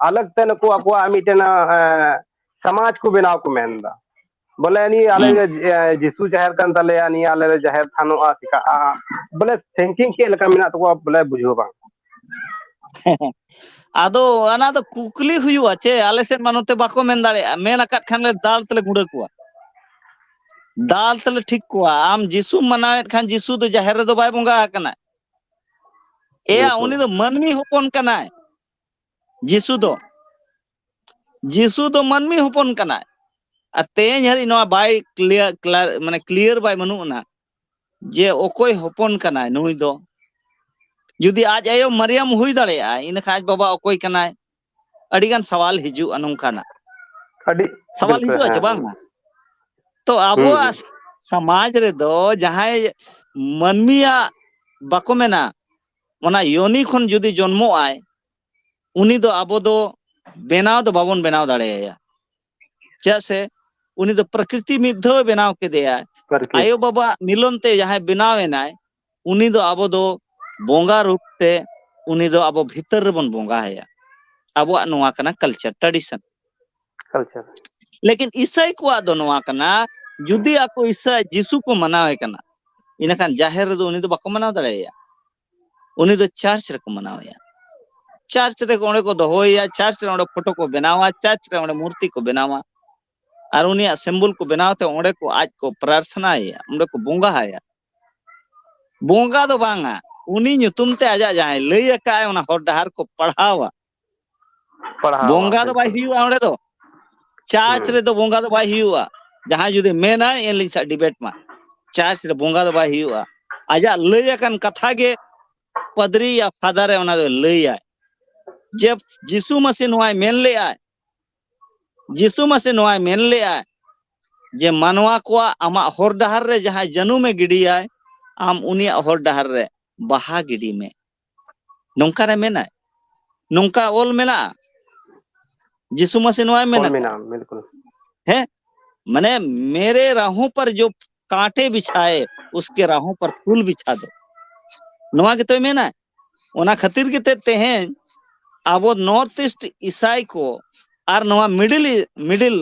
ᱟᱞᱟᱜᱽ ᱛᱮ ᱱᱩᱠᱩ ᱟᱠᱚᱣᱟᱜ ᱢᱤᱫᱴᱮᱱ, ᱮᱸ, ᱥᱚᱢᱟᱡᱽ ᱠᱚ ᱵᱮᱱᱟᱣ ᱠᱚ ᱢᱮᱱᱫᱟ᱾ ᱵᱚᱞᱮ ᱱᱤᱭᱟᱹ ᱟᱞᱮ, ᱦᱩᱸ᱾ ᱮᱸ, ᱡᱤᱥᱩ ᱡᱟᱦᱮᱨ ᱠᱟᱱ ᱛᱟᱞᱮᱭᱟ, ᱱᱤᱭᱟᱹ ᱟᱞᱮ ᱞᱮ ᱡᱟᱦᱮᱨ ᱛᱷᱟᱱᱚᱜᱼᱟ, ᱪᱤᱠᱟᱜᱼᱟ, ᱵᱚᱞᱮ thinking ᱪᱮᱫ ᱞᱮᱠᱟ ᱢᱮᱱᱟᱜ ᱛᱟᱠᱚᱣᱟ ᱵᱚᱞᱮ ᱵᱩᱡᱷᱟᱹᱣ ᱵᱟᱝ᱾ ᱟᱫᱚ ᱚᱱᱟ ᱫᱚ ᱠᱩᱠᱞᱤ ᱦᱩᱭᱩᱜᱼᱟ ᱪᱮ, ᱟᱞᱮ ᱥᱮᱫ ᱢᱟ ᱱᱚᱛᱮ ᱵᱟᱠᱚ ᱢᱮᱱ ᱫᱟᱲᱮᱭᱟᱜᱼᱟ, ᱢᱮᱱ ᱟᱠᱟᱫ ᱠᱷᱟᱱ ᱞᱮ ᱫᱟᱞ ᱛᱮᱞᱮ ᱜᱩᱸᱰᱟᱹ ᱠᱚᱣᱟ, ᱫᱟᱞ ᱛᱮᱞᱮ ᱴᱷᱤᱠ ᱠᱚᱣᱟ᱾ ᱟᱢ ᱡᱤᱥᱩᱢ ᱢᱟᱱᱟᱣᱮᱫ ᱠᱷᱟᱱ ᱡᱤᱥᱩ ᱫᱚ ᱡᱟᱦᱮᱨ ᱨᱮᱫᱚ ᱵᱟᱭ ᱵᱚᱸᱜᱟ ᱟᱠᱟᱱᱟ᱾ ᱮᱭᱟ, ᱵᱤᱞᱠᱩᱞ᱾ ᱩᱱᱤ ᱫᱚ ᱢᱟᱹᱱᱢᱤ ᱦᱚᱯᱚᱱ ᱠᱟᱱᱟᱭ᱾ ᱡᱤᱥᱩ ᱫᱚ, ᱡᱤᱥᱩ ᱫᱚ ᱢᱟᱹᱱᱢᱤ ᱦᱚᱯᱚᱱ ᱠᱟᱱᱟᱭ᱾ ᱟᱨ ᱛᱮᱦᱮᱧ ᱦᱟᱹᱨᱤᱡ ᱱᱚᱣᱟ ᱵᱟᱭ clear, clear, ᱢᱟᱱᱮ clear ᱵᱟᱭ ᱵᱟᱹᱱᱩᱜ ᱟᱱᱟ ᱡᱮ ᱚᱠᱚᱭ ᱦᱚᱯᱚᱱ ᱠᱟᱱᱟᱭ ᱱᱩᱭ ᱫᱚ᱾ ᱡᱩᱫᱤ ᱟᱡ ᱟᱭᱳ ᱢᱟᱨᱤᱭᱟᱢ ᱦᱩᱭ ᱫᱟᱲᱮᱭᱟᱜᱼᱟ, ᱤᱱᱟᱹᱠᱷᱟᱱ ᱟᱡ ᱵᱟᱵᱟ ᱚᱠᱚᱭ ᱠᱟᱱᱟᱭ? ᱟᱹᱰᱤᱜᱟᱱ ᱥᱟᱣᱟᱞ ᱦᱤᱡᱩᱜᱼᱟ ᱱᱚᱝᱠᱟᱱᱟᱜ᱾ ᱟᱹᱰᱤ ᱥᱟᱣᱟᱞ ᱵᱤᱞᱠᱩᱞ, ᱦᱤᱡᱩᱜᱼᱟ ᱪᱮ ᱦᱮᱸ, ᱵᱟᱝ? ᱦᱮᱸ᱾ ᱛᱚ ᱦᱩᱸ, ᱟᱵᱚᱣᱟᱜ ᱦᱩᱸ᱾ ᱥᱚᱢᱟᱡᱽ ᱨᱮᱫᱚ ᱡᱟᱦᱟᱸᱭ ᱢᱟᱹᱱᱢᱤᱭᱟᱜ, ᱵᱟᱠᱚ ᱢᱮᱱᱟ, ᱚᱱᱟ ᱭᱳᱱᱤ ᱠᱷᱚᱱ ᱡᱩᱫᱤ ᱡᱚᱱᱢᱚᱜ ᱟᱭ, ᱩᱱᱤ ᱫᱚ ᱟᱵᱚ ᱫᱚ ᱵᱮᱱᱟᱣ ᱫᱚ ᱵᱟᱵᱚᱱ ᱵᱮᱱᱟᱣ ᱫᱟᱲᱮᱭᱟᱭᱟ᱾ ᱪᱮᱫᱟᱜ ᱥᱮ ᱩᱱᱤ ᱫᱚ ᱯᱨᱚᱠᱨᱤᱛᱤ ᱢᱤᱫ ᱫᱷᱟᱣ ᱵᱮᱱᱟᱣ ᱠᱮᱫᱮᱭᱟᱭ᱾ ᱯᱨᱚᱠᱨᱤᱛᱤ᱾ ᱟᱭᱳ ᱵᱟᱵᱟ ᱢᱤᱞᱚᱱ ᱛᱮ ᱡᱟᱦᱟᱸᱭ ᱵᱮᱱᱟᱣ ᱮᱱᱟᱭ, ᱩᱱᱤ ᱫᱚ ᱟᱵᱚ ᱫᱚ ᱵᱚᱸᱜᱟ ᱨᱩᱯ ᱛᱮ, ᱩᱱᱤ ᱫᱚ ᱟᱵᱚ ᱵᱷᱤᱛᱟᱹᱨ ᱨᱮᱵᱚᱱ ᱵᱚᱸᱜᱟ ᱟᱭᱟ᱾ ᱟᱵᱚᱣᱟᱜ ᱱᱚᱣᱟ ᱠᱟᱱᱟ culture, tradition᱾ Culture᱾ ᱞᱮᱠᱤᱱ ᱤᱥᱟᱹᱭ ᱠᱚᱣᱟᱜ ᱫᱚ ᱱᱚᱣᱟ ᱠᱟᱱᱟ, ᱡᱩᱫᱤ ᱟᱠᱚ ᱤᱥᱟᱹ ᱡᱤᱥᱩ ᱠᱚ ᱢᱟᱱᱟᱣᱮ ᱠᱟᱱᱟ, ᱤᱱᱟᱹᱠᱷᱟᱱ ᱡᱟᱦᱮᱨ ᱨᱮᱫᱚ ᱩᱱᱤ ᱫᱚ ᱵᱟᱠᱚ ᱢᱟᱱᱟᱣ ᱫᱟᱲᱮᱭᱟᱭᱟ᱾ ᱩᱱᱤ ᱫᱚ church ᱨᱮᱠᱚ ᱢᱟᱱᱟᱣᱮᱭᱟ᱾ Church ᱨᱮ ᱚᱸᱰᱮ ᱠᱚ ᱫᱚᱦᱚᱭᱮᱭᱟ, church ᱨᱮ ᱚᱸᱰᱮ photo ᱠᱚ ᱵᱮᱱᱟᱣᱟ, church ᱨᱮ ᱚᱸᱰᱮ ᱢᱩᱨᱛᱤ ᱠᱚ ᱵᱮᱱᱟᱣᱟ, ᱟᱨ ᱩᱱᱤᱭᱟᱜ symbol ᱠᱚ ᱵᱮᱱᱟᱣ ᱛᱮ ᱚᱸᱰᱮ ᱠᱚ ᱟᱡ ᱠᱚ ᱯᱨᱟᱨᱛᱷᱱᱟᱭᱮᱭᱟ, ᱚᱸᱰᱮ ᱠᱚ ᱵᱚᱸᱜᱟ ᱟᱭᱟ᱾ ᱵᱚᱸᱜᱟ ᱫᱚ ᱵᱟᱝᱟ, ᱩᱱᱤ ᱧᱩᱛᱩᱢ ᱛᱮ ᱟᱡᱟᱜ ᱡᱟᱦᱟᱸᱭ ᱞᱟᱹᱭ ᱟᱠᱟᱫ ᱟᱭ, ᱚᱱᱟ ᱦᱚᱨ ᱰᱟᱦᱟᱨ ᱠᱚ ᱯᱟᱲᱦᱟᱣᱟ᱾ ᱯᱟᱲᱦᱟᱣᱟ, ᱵᱚᱸᱜᱟ ᱫᱚ ᱵᱟᱭ ᱵᱤᱞᱠᱩᱞ᱾ ᱦᱩᱭᱩᱜᱼᱟ ᱚᱸᱰᱮ ᱫᱚ᱾ Church ᱦᱩᱸ᱾ ᱨᱮᱫᱚ ᱵᱚᱸᱜᱟ ᱫᱚ ᱵᱟᱭ ᱦᱩᱭᱩᱜᱼᱟ᱾ ᱡᱟᱦᱟᱸᱭ ᱡᱩᱫᱤ ᱢᱮᱱᱟᱭ, ᱮᱱᱞᱤᱧ ᱥᱟᱶ debate ᱢᱟ᱾ Church ᱨᱮ ᱵᱚᱸᱜᱟ ᱫᱚ ᱵᱟᱭ ᱦᱩᱭᱩᱜᱼᱟ᱾ ᱟᱡᱟᱜ ᱞᱟᱹᱭ ᱟᱠᱟᱱ ᱠᱟᱛᱷᱟ ᱜᱮ ᱯᱟᱫᱽᱨᱤ ᱭᱟ father ᱮ ᱚᱱᱟ ᱫᱚ ᱞᱟᱹᱭᱟᱭ᱾ ᱡᱮ ᱡᱤᱥᱩ ᱢᱟᱹᱥᱤ ᱱᱚᱣᱟᱭ ᱢᱮᱱ ᱞᱮᱜᱼᱟᱭ, ᱡᱤᱥᱩ ᱢᱟᱹᱥᱤ ᱱᱚᱣᱟᱭ ᱢᱮᱱ ᱞᱮᱜᱼᱟᱭ ᱡᱮ ᱢᱟᱱᱣᱟ ᱠᱚᱣᱟᱜ ᱟᱢᱟᱜ ᱦᱚᱨ ᱰᱟᱦᱟᱨ ᱨᱮ ᱡᱟᱦᱟᱸᱭ ᱡᱟᱹᱱᱩᱢᱮ ᱜᱤᱰᱤᱭᱟᱭ, ᱟᱢ ᱩᱱᱤᱭᱟᱜ ᱦᱚᱨ ᱰᱟᱦᱟᱨ ᱨᱮ ᱵᱟᱦᱟ ᱜᱤᱰᱤ ᱢᱮ᱾ ᱱᱚᱝᱠᱟᱱᱮ ᱢᱮᱱᱟᱭ, ᱱᱚᱝᱠᱟ ᱚᱞ ᱢᱮᱱᱟᱜᱼᱟ᱾ ᱡᱤᱥᱩ ᱢᱟᱹᱥᱤ ᱱᱚᱣᱟᱭ ᱢᱮᱱ ᱚᱞ ᱟᱠᱟᱫᱼᱟ᱾ ᱢᱮᱱᱟᱜᱼᱟ, ᱵᱤᱞᱠᱩᱞ᱾ ᱦᱮᱸ, ᱢᱟᱱᱮ, ᱢᱮᱨᱮ ᱨᱟᱦᱚᱸ ᱯᱟᱨ ᱡᱚ ᱠᱟᱸᱴᱮ ᱵᱤᱪᱷᱟᱭᱮ, ᱩᱥᱠᱮ ᱨᱟᱦᱚᱸ ᱯᱟᱨ ᱯᱷᱩᱞ ᱵᱤᱪᱷᱟ ᱫᱚ᱾ ᱱᱚᱣᱟ ᱜᱮᱛᱚᱭ ᱢᱮᱱᱟ᱾ ᱚᱱᱟ ᱠᱷᱟᱹᱛᱤᱨ ᱜᱮᱛᱮ ᱛᱮᱦᱮᱧ ᱟᱵᱚ North East ᱤᱥᱟᱭ ᱠᱚ ᱟᱨ ᱱᱚᱣᱟ Middle, Middle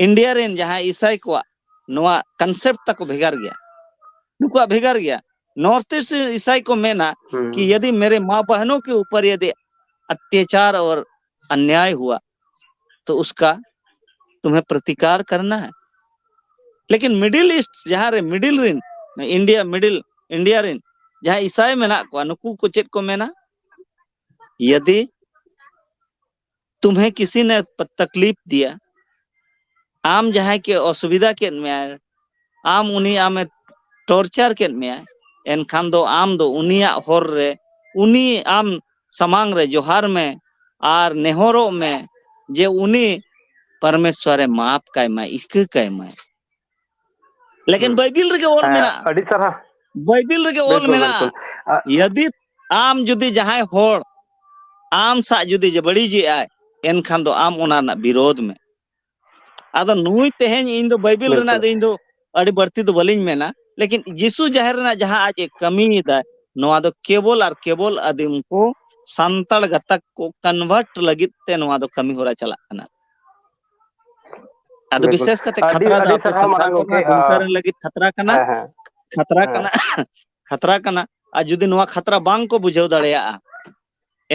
India ᱨᱮᱱ ᱡᱟᱦᱟᱸᱭ ᱤᱥᱟᱭ ᱠᱚᱣᱟᱜ ᱱᱚᱣᱟ concept ᱛᱟᱠᱚ ᱵᱷᱮᱜᱟᱨ ᱜᱮᱭᱟ᱾ ᱱᱩᱠᱩᱣᱟᱜ ᱵᱷᱮᱜᱟᱨ ᱜᱮᱭᱟ᱾ North East ᱨᱮᱱ ᱤᱥᱟᱭ ᱠᱚ ᱢᱮᱱᱟ ᱦᱩᱸ᱾ कि यदि मेरे माँ बहनों के ऊपर यदि अत्याचार और अन्याय हुआ तो उसका तुम्हें प्रतिकार करना है। लेकिन Middle East ᱡᱟᱦᱟᱸ ᱨᱮ Middle ᱨᱮᱱ, India, Middle India ᱨᱮᱱ ᱡᱟᱦᱟᱸᱭ ᱤᱥᱟᱭ ᱢᱮᱱᱟᱜ ᱠᱚᱣᱟ, ᱱᱩᱠᱩ ᱠᱚ ᱪᱮᱫ ᱠᱚ ᱢᱮᱱᱟ? यदि तुम्हें किसी ने प-, तकलीफ दिया, ᱟᱢ ᱡᱟᱦᱟᱸᱭ ᱠᱮ ᱚᱥᱩᱵᱤᱫᱷᱟ ᱠᱮᱫ ᱢᱮᱭᱟᱭ, ᱟᱢ ᱩᱱᱤ ᱟᱢᱮ torture ᱠᱮᱫ ᱢᱮᱭᱟᱭ, ᱮᱱᱠᱷᱟᱱ ᱫᱚ ᱟᱢ ᱫᱚ ᱩᱱᱤᱭᱟᱜ ᱦᱚᱨ ᱨᱮ, ᱩᱱᱤ ᱟᱢ ᱥᱟᱢᱟᱝ ᱨᱮ ᱡᱚᱦᱟᱨ ᱢᱮ ᱟᱨ ᱱᱮᱦᱚᱨᱚᱜ ᱢᱮ ᱡᱮ ᱩᱱᱤ ᱯᱚᱨᱢᱮᱥᱣᱚᱨᱮ ᱢᱟᱯ ᱠᱟᱭ ᱢᱟᱭ, ᱤᱠᱟᱹ ᱠᱟᱭ ᱢᱟᱭ᱾ ᱞᱮᱠᱤᱱ ᱦᱩᱸ᱾ ᱵᱟᱭᱵᱤᱞ ᱨᱮᱜᱮ ᱚᱞ ᱦᱮᱸ, ᱢᱮᱱᱟᱜᱼᱟ᱾ ᱟᱹᱰᱤ ᱥᱟᱨᱦᱟᱣ᱾ ᱵᱟᱭᱵᱤᱞ ᱨᱮᱜᱮ ᱚᱞ ᱵᱤᱞᱠᱩᱞ, ᱢᱮᱱᱟᱜᱼᱟ᱾ ᱵᱤᱞᱠᱩᱞ᱾ ᱟ, ᱡᱩᱫᱤ ᱟᱢ ᱡᱩᱫᱤ ᱡᱟᱦᱟᱸᱭ ᱦᱚᱲ ᱟᱢ ᱥᱟᱶ ᱡᱩᱫᱤ ᱡᱟᱹᱵᱟᱹᱲᱤᱡ ᱮᱫ ᱟᱭ, ᱮᱱᱠᱷᱟᱱ ᱫᱚ ᱟᱢ ᱚᱱᱟ ᱨᱮᱱᱟᱜ ᱵᱤᱨᱳᱫᱷ ᱢᱮ᱾ ᱟᱫᱚ ᱱᱩᱭ ᱛᱮᱦᱮᱧ ᱤᱧ ᱫᱚ ᱵᱟᱭᱵᱤᱞ ᱨᱮᱱᱟᱜ ᱵᱤᱞᱠᱩᱞ᱾ ᱫᱚ ᱤᱧ ᱫᱚ ᱟᱹᱰᱤ ᱵᱟᱹᱲᱛᱤ ᱫᱚ ᱵᱟᱹᱞᱤᱧ ᱢᱮᱱᱟ, ᱞᱮᱠᱤᱱ ᱡᱤᱥᱩ ᱡᱟᱦᱮᱨ ᱨᱮᱱᱟᱜ ᱡᱟᱦᱟᱸ ᱟᱡ ᱮ ᱠᱟᱹᱢᱤᱭᱮᱫᱟ, ᱱᱚᱣᱟ ᱫᱚ ᱠᱮᱵᱚᱞ ᱟᱨ ᱠᱮᱵᱚᱞ ᱟᱹᱫᱤᱢ ᱠᱚ ᱥᱟᱱᱛᱟᱲ ᱜᱟᱛᱟᱠ ᱠᱚ convert ᱞᱟᱹᱜᱤᱫ ᱛᱮ ᱱᱚᱣᱟ ᱫᱚ ᱠᱟᱹᱢᱤ ᱦᱚᱨᱟ ᱪᱟᱞᱟᱜ ᱠᱟᱱᱟ᱾ ᱟᱫᱚ ᱵᱤᱞᱠᱩᱞ᱾ ᱵᱤᱥᱮᱥ ᱠᱟᱛᱮ ᱟᱹᱰᱤ, ᱠᱷᱟᱛᱨᱟ ᱫᱚ ᱟᱹᱰᱤ ᱟᱯᱮ ᱥᱟᱨᱦᱟᱣ ᱥᱟᱱᱛᱟᱲ ᱢᱟᱨᱟᱝ ᱠᱚ ᱜᱚᱢᱠᱮ, ᱨᱮᱱᱟᱜ ᱦᱩᱝᱠᱟᱹᱨ ᱞᱟᱹᱜᱤᱫ ᱠᱷᱟᱛᱨᱟ ᱠᱟᱱᱟ, ᱦᱮᱸ, ᱦᱮᱸ, ᱠᱷᱟᱛᱨᱟ ᱦᱮᱸ᱾ ᱠᱟᱱᱟ, ᱠᱷᱟᱛᱨᱟ ᱠᱟᱱᱟ᱾ ᱟᱨ ᱡᱩᱫᱤ ᱱᱚᱣᱟ ᱠᱷᱟᱛᱨᱟ ᱵᱟᱝ ᱠᱚ ᱵᱩᱡᱷᱟᱹᱣ ᱫᱟᱲᱮᱭᱟᱜᱼᱟ,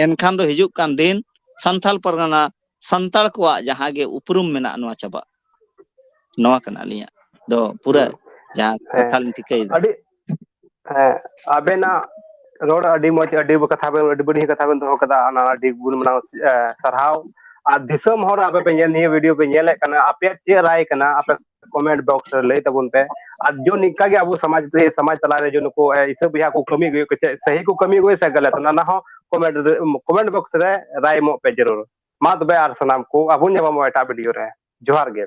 ᱮᱱᱠᱷᱟᱱ ᱫᱚ ᱦᱤᱡᱩᱜ ᱠᱟᱱ ᱫᱤᱱ ᱥᱟᱱᱛᱟᱲ ᱯᱟᱨᱜᱟᱱᱟ, ᱥᱟᱱᱛᱟᱲ ᱠᱚᱣᱟᱜ ᱡᱟᱦᱟᱸ ᱜᱮ ᱩᱯᱨᱩᱢ ᱢᱮᱱᱟᱜ, ᱱᱚᱣᱟ ᱪᱟᱵᱟᱜ᱾ ᱱᱚᱣᱟ ᱠᱟᱱᱟ ᱟᱹᱞᱤᱧᱟᱜ ᱫᱚ ᱯᱩᱨᱟᱹ ᱦᱩᱸ᱾ ᱡᱟᱦᱟᱸ ᱦᱮᱸ᱾ ᱠᱟᱛᱷᱟ ᱞᱤᱧ ᱴᱷᱤᱠᱟᱹᱭᱮᱫᱟ᱾ ᱟᱹᱰᱤ, ᱦᱮᱸ, ᱟᱵᱮᱱᱟᱜ ᱨᱚᱲ ᱟᱹᱰᱤ ᱢᱚᱡᱽ, ᱟᱹᱰᱤ ᱠᱟᱛᱷᱟ ᱵᱮᱱ, ᱟᱹᱰᱤ ᱵᱟᱹᱲᱤᱡ ᱠᱟᱛᱷᱟ ᱵᱮᱱ ᱫᱚᱦᱚ ᱠᱟᱫᱟ, ᱚᱱᱟ ᱟᱹᱰᱤ ᱜᱩᱱ ᱢᱟᱱᱟᱣ, ᱮ, ᱥᱟᱨᱦᱟᱣ᱾ ᱟᱨ ᱫᱤᱥᱚᱢ ᱦᱚᱲ, ᱟᱯᱮ ᱯᱮ ᱧᱮᱞ, ᱱᱤᱭᱟᱹ video ᱯᱮ ᱧᱮᱞᱮᱫ ᱠᱟᱱᱟ, ᱟᱯᱮᱭᱟᱜ ᱪᱮᱫ ᱨᱟᱭ ᱠᱟᱱᱟ? ᱟᱯᱮ comment box ᱨᱮ ᱞᱟᱹᱭ ᱛᱟᱵᱚᱱ ᱯᱮ᱾ ᱟᱨ ᱡᱚ ᱱᱤᱝᱠᱟ ᱜᱮ ᱟᱵᱚ ᱥᱚᱢᱟᱡᱽ ᱨᱮ, ᱥᱚᱢᱟᱡᱽ ᱛᱟᱞᱟ ᱨᱮ ᱡᱚ ᱱᱩᱠᱩ, ᱮ, ᱤᱥᱟᱹ ᱵᱚᱭᱦᱟ ᱠᱚ ᱠᱟᱹᱢᱤ ᱟᱹᱜᱩᱭᱮᱫ ᱠᱚ, ᱪᱮᱫ ᱥᱟᱹᱦᱤ ᱠᱚ ᱠᱟᱹᱢᱤ ᱟᱹᱜᱩᱭᱟ ᱥᱮ ᱜᱟᱞᱟᱛ, ᱚᱱᱟ, ᱚᱱᱟ ᱦᱚᱸ comment ᱨᱮ, comment box ᱨᱮ ᱨᱟᱭ ᱮᱢᱚᱜ ᱯᱮ ᱡᱟᱹᱨᱩᱲ᱾ ᱢᱟ ᱛᱚᱵᱮ ᱟᱨ ᱥᱟᱱᱟᱢ ᱠᱚ ᱟᱵᱚ ᱧᱟᱯᱟᱢᱚᱜᱼᱟ ᱮᱴᱟᱜ video ᱨᱮ᱾ ᱡᱚᱦᱟᱨ ᱜᱮ᱾